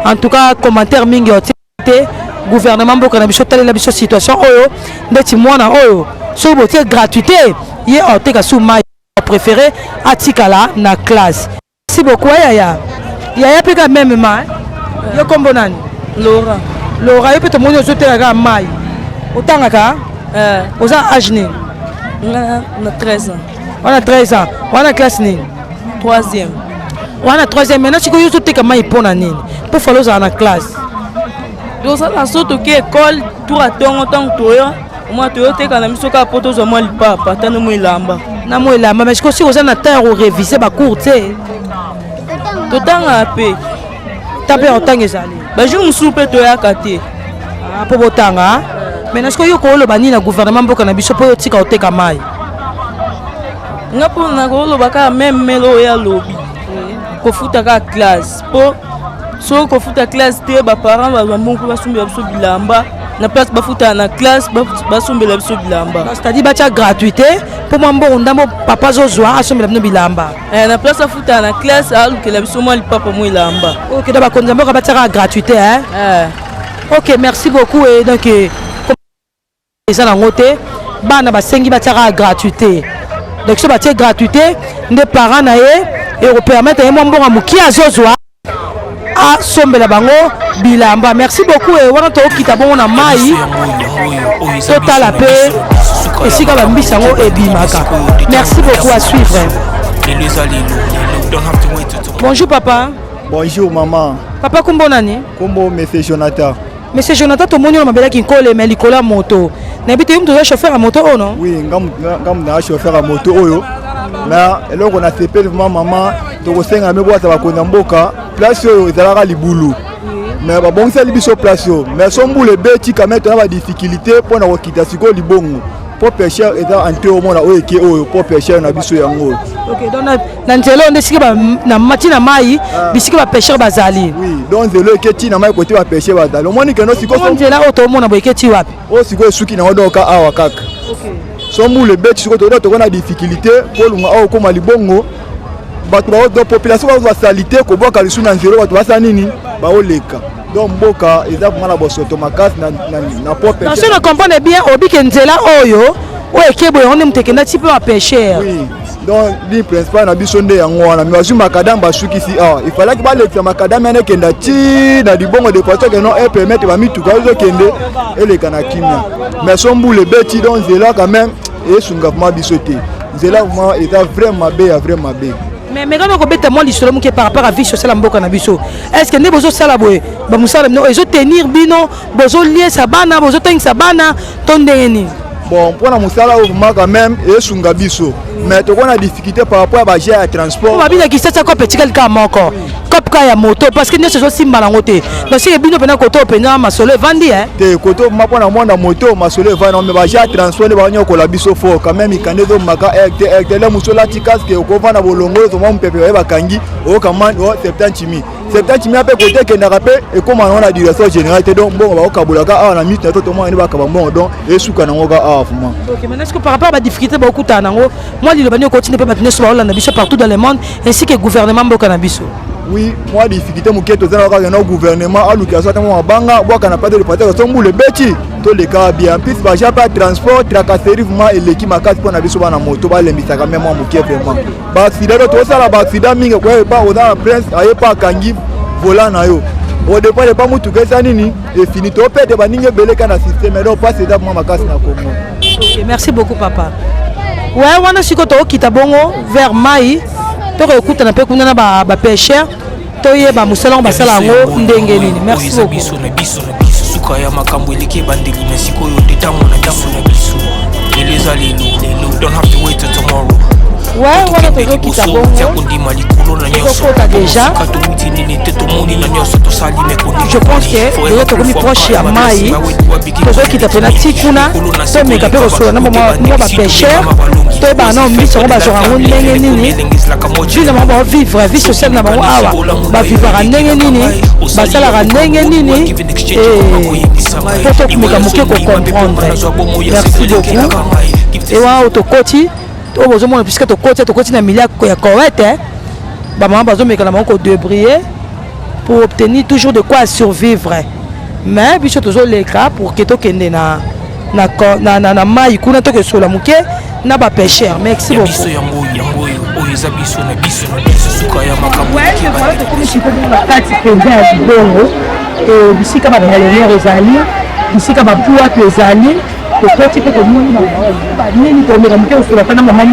En tout cas, commentaire mingi otie te. Gouvernement mboka na biso, talela biso situation oyo. Ndeti mwana oyo, soki botie gratuité, ye oteka su mai, préféré atikala na classe. Merci beaucoup yaya. Yaya mpe ka même ma yo, kombo nani? Laura. Laura, yo mpe tomoni ozoteka kaka mai. Otangaka? Oza age nini? Na 13 ans. Wana 13 ans, wana classe nini? Troisième. Wana troisième. Maintenant sikoyo yo ozoteka mai mpo na nini? Mpo fallait ozala na classe. Tozala so toke école tour ya ntongo, ntango toyo mwa toyoteka na biso kaka mpo tozwa mwa lipapa ata no mwa elamba. Na mwa elamba. Mais sikoyo soki oza na temps ya koréviser bacours te? Totangaka mpe. Ta mpe ya kotanga ezali? Bajour mosusu mpe toyaka te. Mpo botanga. Maintenant sikoyo yo kooloba nini na gouvernement mboka na biso mpo yo tika oteka mai? Nga mpo na koloba kaka même mele oyo alobi, kofuta kaka classe, mpo soki kofuta classe te, baparent bazwa mbongo mpo basombela biso bilamba. Na place bafutaka na classe, basombela biso bilamba. C'est-à-dire batya gratuité mpo mwa mbongo ndambo papa azozwa asombela bino bilamba. Na place afutaka na classe, alukela biso mwa lipapa, mwa elamba. Ok, donc bakonzi ya mboka batiaka gratuité, hein? Ok, merci beaucoup. Et donc eza nango te, bana basengi batiaka gratuité. Donc so batie gratuité nde parent na ye ekopermettre ye mwa mbongo moke azozwa asombela bango bilamba. Merci beaucoup. E wana tokokita bongo na mai, totala mpe esika bambisi yango ebimaka. Merci beaucoup, à suivre. Bonjour papa. Bonjour maman. Papa, kombo nani? Kombo monsieur Jonathan. Monsieur Jonathan, tomoni oyo mabelaki nkole me likolo ya moto. Nayebi te, yo moto oza chauffeur ya moto oyo, no? Oui, nga na chauffeur ya moto oyo. Na eloko na sepeli vraiment mama, tokosenga me bwata bakonzi ya mboka, place oyo ezalaka libulu. Mais babongiseli biso place oyo. Mais so mbula ebeti quand même tona ba difficulté mpona kokita sikoyo libongo. Po pêcheur eza ante omona oyo eke oyo po pêcheur na biso yango oyo. Ok, donc na nzela oyo nde esika na mati na mai bisika bapêcheur bazali? Oui, donc nzela oyo eke ti na mai kote bapêcheur bazali. Omoni kendo sikoyo nzela oyo tomona boye eke ti wapi? Oyo sikoyo esuki nango donc awa kaka. So mbula ebeti sikoyo tokoda tokona difficulté mpo olunga awa okóma libongo. Bato donc population bazwa saleté kobwaka lisu na nzela, bato basala nini, baoleka. Donc mboka eza vraiment na bosoto makasi na propre. Donc so na comprendre bien, obike nzela oyo oyo eke boye, yango nde moto ekenda ti mpe bapêcheur? Oui, donc ligne principale na biso nde yango wana. Mais bazwi macadam, basukisi awa. Il fallaki balekisa macadam yana ekenda ti na libongo de façon ke non epermettre bamituka oyo ezokende eleka na kimia. Mais so mbula ebeti, donc nzela quand même esunga vraiment biso te. Nzela vraiment eza vrai mabe ya vrai mabe. Mais mekana kobeta mwa lisolo moke par rapport à vie sociale ya mboka na biso. Est ce que nde bozosala boye, bamosala bino ezotenir bino, bozoliesa bana, bozotangisa bana to ndenge nini? Bon, mpona mosala oyo vraiment quand même esunga biso, mais tokoki na difficulté par rapport ya bajet ya transport. Babina Kinshasa, cope etikali kaka moko, cope kaka ya moto, parce que nyonso ezosimba nango te. Donc sike bino mpena koto mpenza masolo evandi? Te, koto ma mpona mwana moto masolo evandi, mais bajet ya transport nde banyokola biso fort quand même. Mikanda ezomaka rt rt le mosu olati casque, okovanda bolongo, ozoma mopepe, baye bakangi, oyoka mani o 70 mille. 70 millions mpe kote ekendaka mpe ekóma nango na direction générale te. Donc mbongo bakokabolaka awa na mitu na to tomona nde bakaba mbongo, donc esuka nango ka awa vraiment. Ok, maintenant, est-ce que par rapport à la difficulté bakutana nango, mwa liloba nini okotinda mpe bato nyonso baolanda biso partout dans le monde ainsi que gouvernement mboka na biso? Oui, mwa difficulté moke toza na kaka na gouvernement alukela so ata mwa mabanga bwaka na pate de so mbula ebeti toleka bien. En plus baja mpe ya transport, tracasserie vraiment eleki makasi mpo na biso bana moto. Balembisaka me mwa moke vraiment. Baaccident to tosala baaccident mingi, koya epa oza na prince aye pa akangi volant na yo, odépendre epa mutuka esa nini efini topete baningi ebele ka na système. Donc mpasi eza vraiment makasi na Congo. Ok, merci beaucoup papa. Ouais, wana sikoyo tokokita bongo vers mai, tokokutana mpe kuna na bapêcheur, toyeba mosala yango basala yango ndenge nini. Merci eza beaucoup. Biso na biso na biso, suka ya makambo eleki ebandeli na sikoyo nde ntango na biso na biso. Lelo eza lelo lelo, don't have to wait till tomorrow. Ouais, wana tozokita tia bongo kondima likolo na nyonso. Tozokota déjà. Sika towuti nini te, tomoni na nyonso tosali. Je pense que lelo tokomi proche ya mai, tozokita mpe na ti kuna, tomeka mpe kosola na mwa bapêcheur, toyebaka nao mbisi yango bazwaka yango ndenge nini, vie na bango baovivre, vie sociale na bango awa bavivaka ndenge nini, basalaka ndenge nini, po tokomeka moke kocomprendre. Merci beaucoup. Ewa oyo tokoti oyo bozomona, puisque tokoti na milieu ya Koweït, bamama bazomeka na bango kodébrouiller pour obtenir toujours de quoi survivre, mais biso tozoleka pour ke tokende na mai kuna, tokesola moke na bapêcheur. Merci Ya biso beaucoup. Yango yango oyo, oyo eza biso na biso na biso, suka ya makambo eleki Voilà, ebandeli. Tokomi sikoyo na kati mpenza ya libongo, bisika babaleinière ezali, bisika babwatu ezali. Tokoti mpe tomoni banini, tomeka moke kosola mpe na mama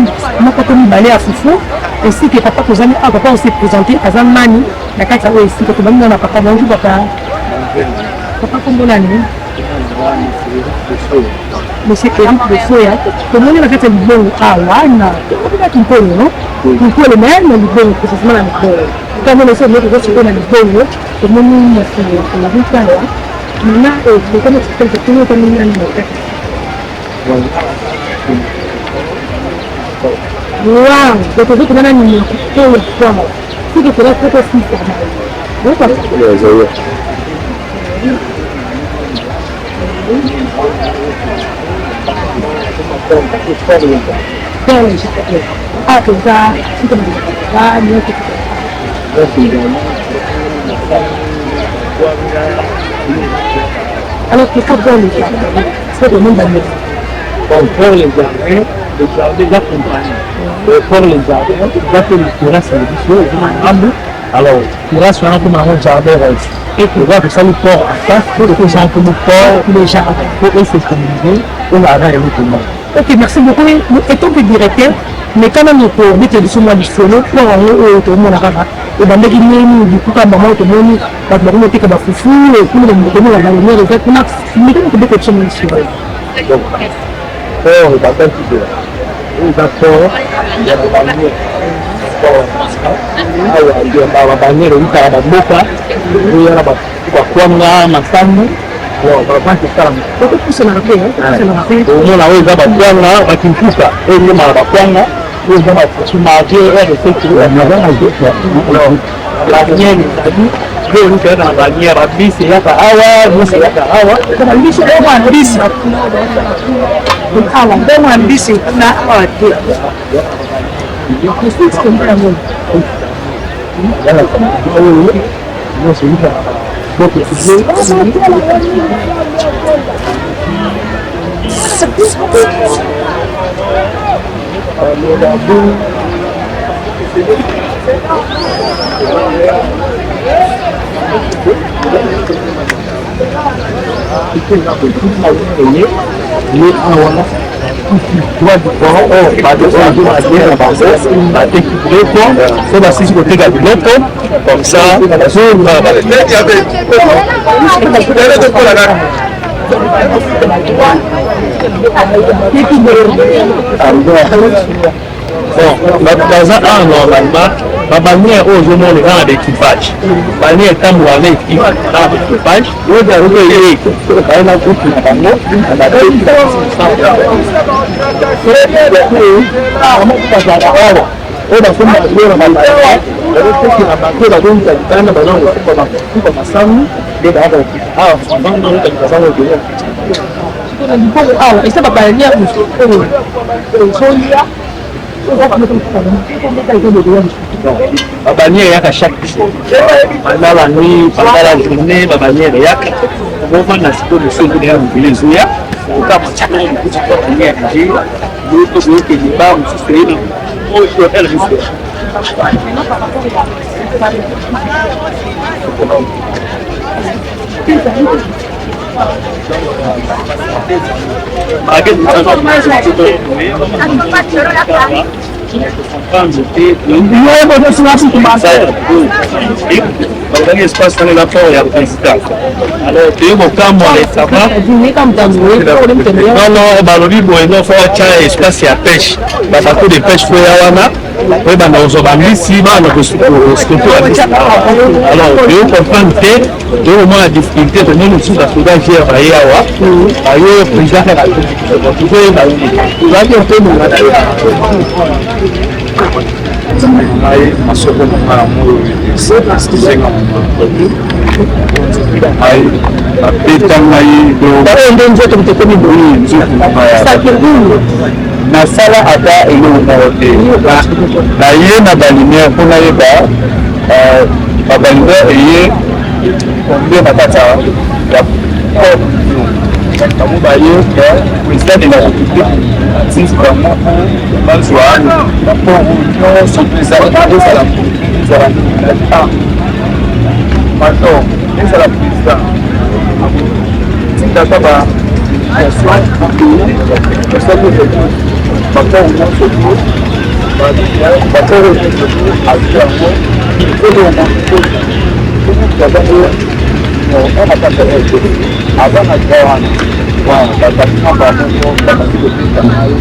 moko to mibale ya fufu ainsi que papa. Tozali awa, papa ose présente, aza nani na kati ya oyo esika tobandi na papa? Bonjour papa. Papa, kombo nani? Monsieur Eric Bosoya. Tomoni na kati ya libongo awa na tokobika Kinkole, no Kinkole, mais na libongo, précisément na libongo. Ntango na biso toza sikoyo na libongo, tomoni mosolo olabikala maintenant tokoma tokoma otamoni nani na kati. Wow, donc tozokoma na numéro oyo ya kwanga soki tola tokosisa. Awa toza sika nyonso. Alors, pourquoi pour les jardins? C'est le monde. Bon, pour les jardins, le jardin eza compagnie. Pour les jardins, eza mpe na terrasse na biso eza na ngambu. Alors terrasse wana koma yango jardin rose. Eza tosali port en face po topesa nkombo port les jardins po esécurise ozalaka eloko moko. Ok, merci beaucoup. Étant que directeur, mais quand même kobetela biso mwa lisolo mpo yango oyo tomona kaka ebandaki ndenge nini, bikuka mama oyo tomoni bato bakomi oteka bafufu kuna, tomona baleinière eza kuna, mais kaka kobetela biso mwa lisolo. Donc port ebandaki boye: oyo eza port ya babannière. Awa babannière eutaka bamboka oyo na bakwanga, masangu, bavente esalama. Tokopusanaka mpe, topusanaka mpe. Omona oyo eza bakwanga bakimpuka, oyo ezomaka bakwanga, oyo eza bafufu marge rdc. Bannière ezali oyo euti kaka na bannière, babisi eyaka awa, nyonso eyaka awa. Bambisi oyo mwa mbisi awa, mbongo ya mbisi kuna awa te. Yango oyo nyonso eutaka boke. Ye awa droit du port oyo bato oyo batie na bango bateki biloko so basisi koteka biloko comme ça bazonga. Bon, bato baza awa normalement, babannière oyo ozomona eza na baéquipage. Bannière etambola na équipe na baéquipage oyo ye baye na groupe na bango na bateki. Bazalaka awa. Oyo basombaka biloko na babalabala, bazotekela bato oyo bazouta libanda, baza kokufa masangu nde bayaka kokufa awa. Souvent bazouta masangu ebele na libongo awa, eza babalaniere mosusu oyo ozolia. Babaniere eyaka chaque jour, pendant la nuit, pendant la journée, babaniere eyaka. Okovanda sikoyo mosusu ezokaya mokili ezoya okamatiaokuti boyokende ba mosusu eye oyo ele biso. Bazalaki espace wana eza fort ya président, alors toye kokamwa récemment, non non, balobi boye non, fo atya espace ya pêche, babateau de pêche po ya wana oyebanda kozwa bambisi, bana kostope bambisi. Alors toye comprendre te, toye komona difficulté, tomoni mosusu basoda gere baye awa, baye président kaka tozoyeba tozalaki mpe mongana. Ngai masoko na ngai yango excuse nga mama, ngai babeta ngai. Oyo nde nzoto moto ekomi boye, nzoto na ngai nasala ata eloko moko te. Naye na balumière mpo nayeba babalumière eye combien na kati ya port. Bango baye, président de la République atindi bango mpo bazwa baport nyonso mpe ezala ezala pardon, ezala président tindaka ba osali baport nyonso to baport nyonso to azwi yango elongo na kati ya aza na droit wana. Babatima bango babandi kopesa ngai.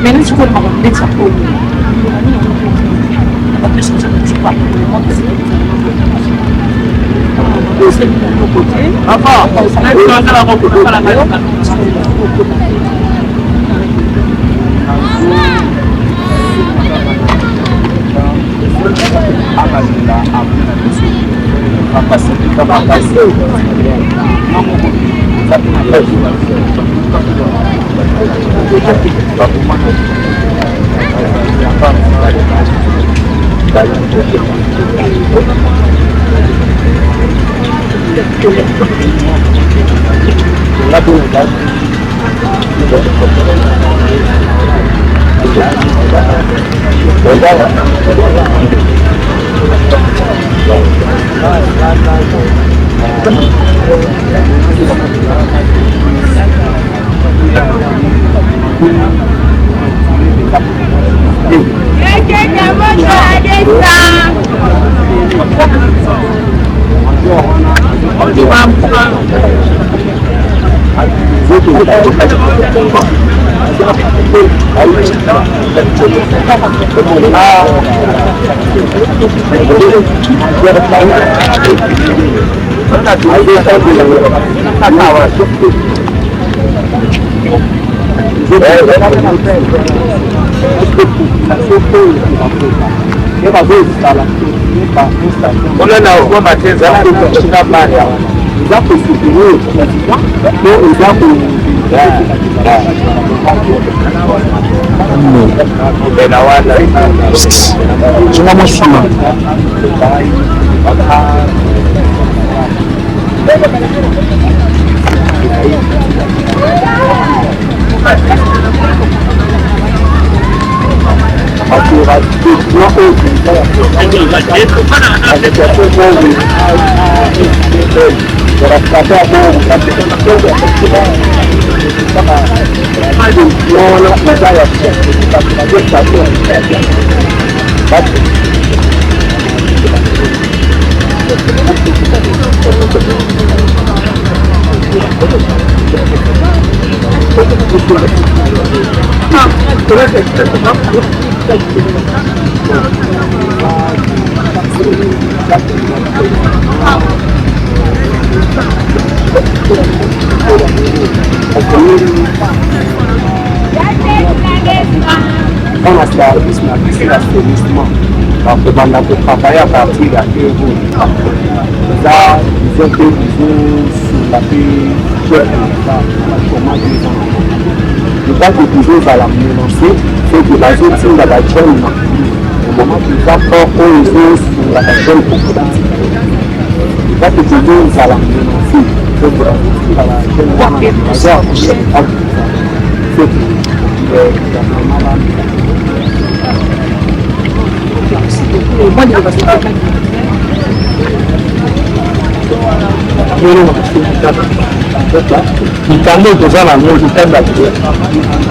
Maintenant, sikoyo makambo ndeti ya oyo abalela amona biso makasi makasi. Eza kosoutenir to eza zonga mosuma. Mpona service na biso ya assainissement, bakobanda kotravaille à partir ya euro. Eza vision mpe bizosunga mpe chef de l'État na chômage eza nango. Eza ke tozozala menance soki bazotinda bajeune na moment toza fort oyo ezosunga bajeune poko batika. Eza ke tozozala menance soki bazotinda bajeune wana baza soki gouvernement ba. Mikanda oyo toza na yango mikanda te.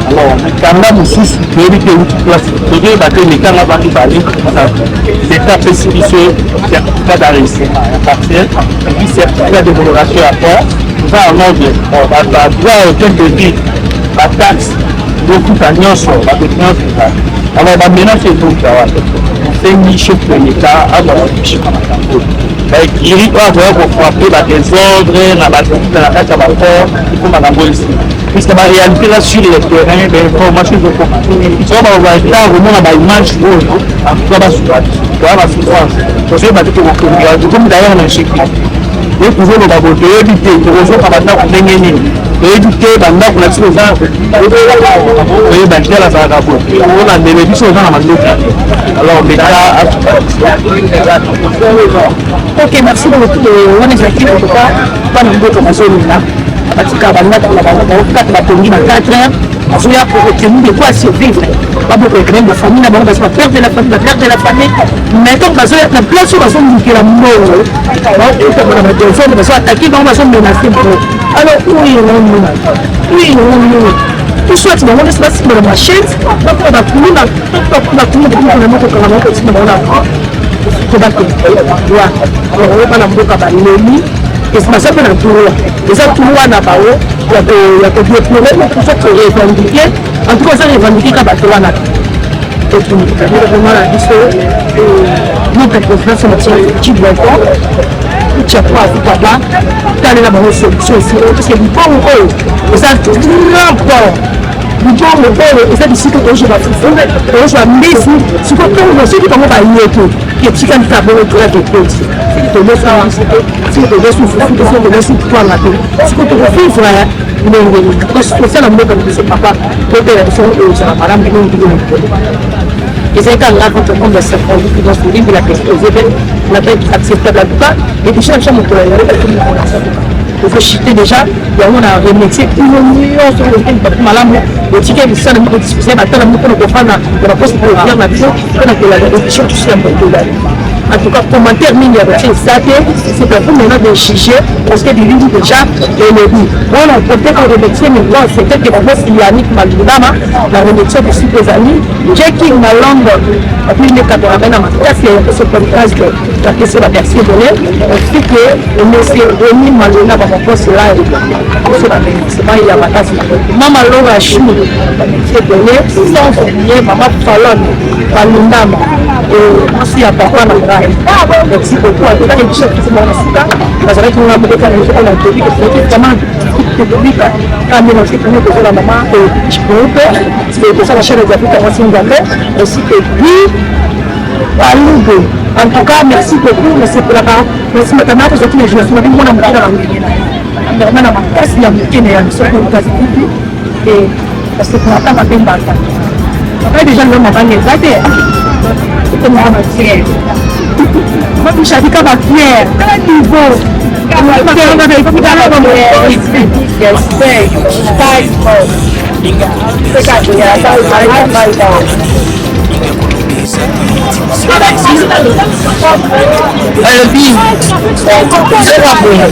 Alors mikanda mosusu toyebi te euti place, tozoyeba te. Mikanda ba mibale, leta apesi biso certificat d'enregistrement ya parcelle et puis certificat d'homologation ya port. Toza en ordre, badroit ya hôtel de ville, bataxe tofuta nyonso, badocument nyonso ezali. Alors bamenace ezouta wapi? Tosengi chef de l'état azwa solution na makambo oyo. Baekiri oyo akoya kofrappe badésordre na bakuta na kati ya baport, ekoma nango esila, puisque baréalité eza sur le terrain, bainformation ezokoma. Soko bakoba komona baimage oyo, en tout cas basuka biso toya basouffrance, tozoyeba te tokokende. Tokomi d'ailleurs na insécurité ye tozoloba boye, toyebi te tokozoka bandako ndenge nini, toyebi te bandako na biso eza toyeba ntel azalaka boye mpona ndele biso oza na mandoki. Alors leta asuka biso. Ok, merci beaucoup. Wana ezalaki en tout cas bana mboka bazolinga batika bandako na bango, baokata batongi na 4 heures, bazoya koretenir de quoi survivre, babokola quand même bafamille na bango, baza bapère de la famille, bamère de la famille. Mais donc bazoya na place oyo bazolukela mbongo, baokutama na badesordre, bazo attaque bango, bazomenace bango. Alors oyo yango nini? Soit bango nyonso basimba na machete, bakoma bakuluna, bakoma bakuna moko kanga bango, kotinda bango na kobakende droit. Alors bana mboka baleli, baza mpe na droit, eza droit na bango ya kodéplorer, soit korevendiquer. En tout cas oza revendiquer ka bato wana. Vraiment na biso notre présidence na biso Chibwako Tchakwa papa, talela bango solution esili, parce que libongo oyo eza grand port, libongo oyo eza bisika tozwa bafufu, tozwa mbisi. Sikoyo ntongo soki bango baye te, etikali kaka bongo, grève ekoti, soki tolesa mbisi te, soki tolesi fufu te, soki tolesi kwanga te, sikoyo tokovivre ndenge nini? Tosala mboka na biso papa, totela biso oyo ezala malamu mingi. Ezali kaka nga votre homme de serpent dans son livre, la question posée na peut acceptable. En tout cas édition na biso mokolo ya lelo ozochite déjà yango na remercier bino nyonso oyo bato malamu otiki misala moko diffuse batala moko mpona kofanda na baposte prioritaire na biso mpona kolanda édition biso ya mokolo. En tout cas commentaire mingi ya batie eza te, c'est à vous maintenant de juger, parce que bilili déjà elobi wana. Peut-être remercier maintenant, c'était que babosi Yannick Malundama na remercier bisika ezali Jacking Malongo apui nde cameraman na makasi ya biso podcast, napesi bamerci ebele, ainsi que monsieur Remi Malona bamaposte live biso na remerciement ya makasi, mama Laura Chou, bamerci ebele, sans oublier mama Falon Malundama, mwasi ya papa na ngai. Merci beaucoup. En tout cas émission na suka bazalaki nga moko kaka na na tobi ezalaki vraiment public kaka nde nasekani kozala mama Chipoupe kosala chaîne d'Afrique mwasi Nzambe, ainsi que Guy Balugo. En tout cas merci beaucoup. Nasepelaka nasimaka kozwaki na génération na bino mwana moke na vraiment na makasi ya moke na ya biso podcast TV et nasepelaka mabe mbata papa déjà lelo mabanga eza te ekomaka bafiere mabishabika bafiere tala niveau. Alobi soka boye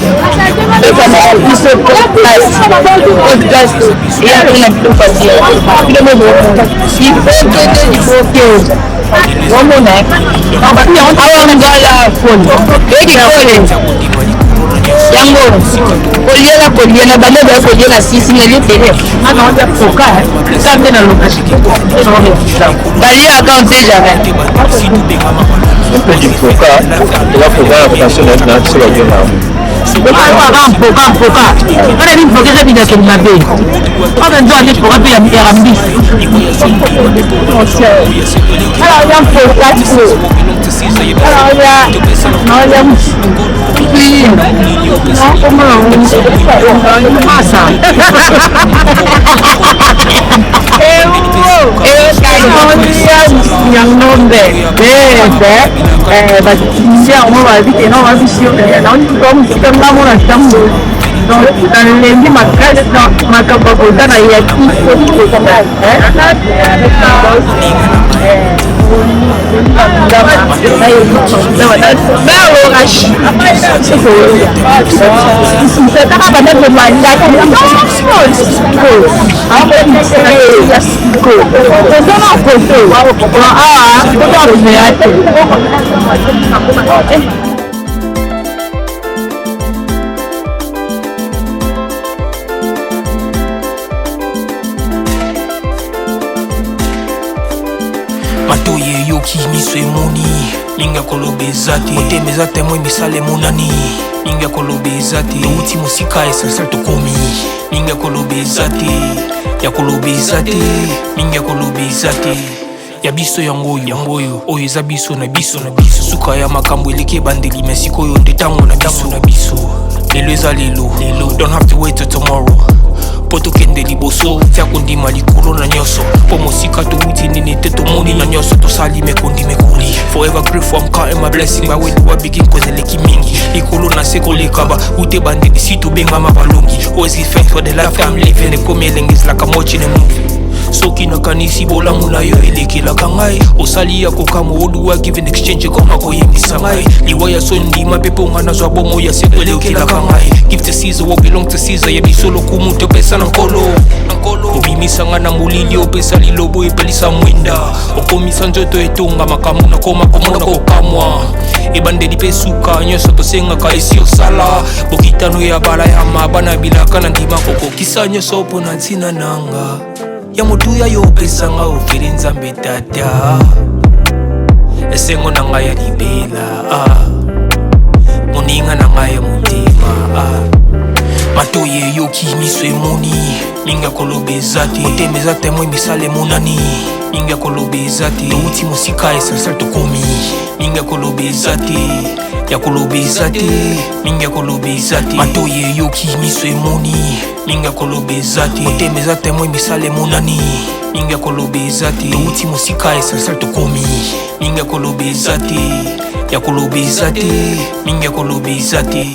biso podcast eya mpona biloko ya biloko liboke nde liboke omona awa ngala fone ekikole yango koliela koliela bango baye koliela sisi na lietele baliaka on sait jamais. Mpe lifoka eza foka ya vocation na biso bajo na yango. Oyoka mpoka mpoka wana ni mpoka eza binakeli mabe oyo nzoka nde mpoka mpe ya mbisi ya mpoka ya masa ya ngombe batindi yango babi ke no babisi ngamona ntango nalembi makasi makambo ya koza na yaki Matoi eyoki, miso emoni, mingi ya koloba eza te. Motema eza temoin, misala emonani, mingi ya koloba eza te. Touti mosika, essentiel tokomi, mingi ya koloba eza te, ya koloba eza te, mingi ya koloba eza te. Ya biso yango oyo, yango oyo, oyo eza biso na biso na biso. Suka ya makambo eleki ebandeli, mais sikoyo nde ntango na biso na biso. Lelo eza lelo, lelo, don't have to wait till tomorrow. Mpo tokende liboso, tia kondima likolo na nyonso. Mpo mosika towuti nini te tomoni na nyonso tosali mekondi mekoli. Forever grateful, I'm counting my blessing. But where do I begin? Cause eleki mingi. Likolo na se koleka ba ute bandeli si tobengama balongi. Always give thanks for the life I'm living. Ekomi elengi it's like I'm watching a movie. Soki nakanisi bolamu na yo elekelaka ngai, osali ya kokamwa oduwa give in exchange ekoma koyembisa ngai liwa ya soni ndima mpe mpo nga nazwa bongo ya seko elekelaka ngai. Give to Caesar what belong to Caesar, ya biso lokumu topesa na nkolo. Obimisa nga na molili, opesa lilobo epelisa mwinda, okomisa nzoto etonga makambo nakoma komona kokamwa ebandeli mpe suka nyonso tosengaka esi osala bokitano ya balayama bana bilaka na ndima kokokisa nyonso mpo na ntina nanga ya motuya yo opesanga ofeli nzambe tata esengo na ngai ya libela ah. Moninga na ngai ya motema ah. Matoi eyoki, miso emoni, mingi ya koloba eza te. Motema eza temoin, misala emonani, mingi ya koloba eza te. Touti mosika, essentiel tokomi, mingi ya koloba eza te, ya koloba eza te, mingi ya koloba eza te. Matoi eyoki, miso emoni, mingi ya koloba eza te. Motema eza temoin, misala emonani, mingi ya koloba eza te. Touti mosika, essentiel tokomi, mingi ya koloba eza te, ya koloba eza te, mingi ya koloba eza te.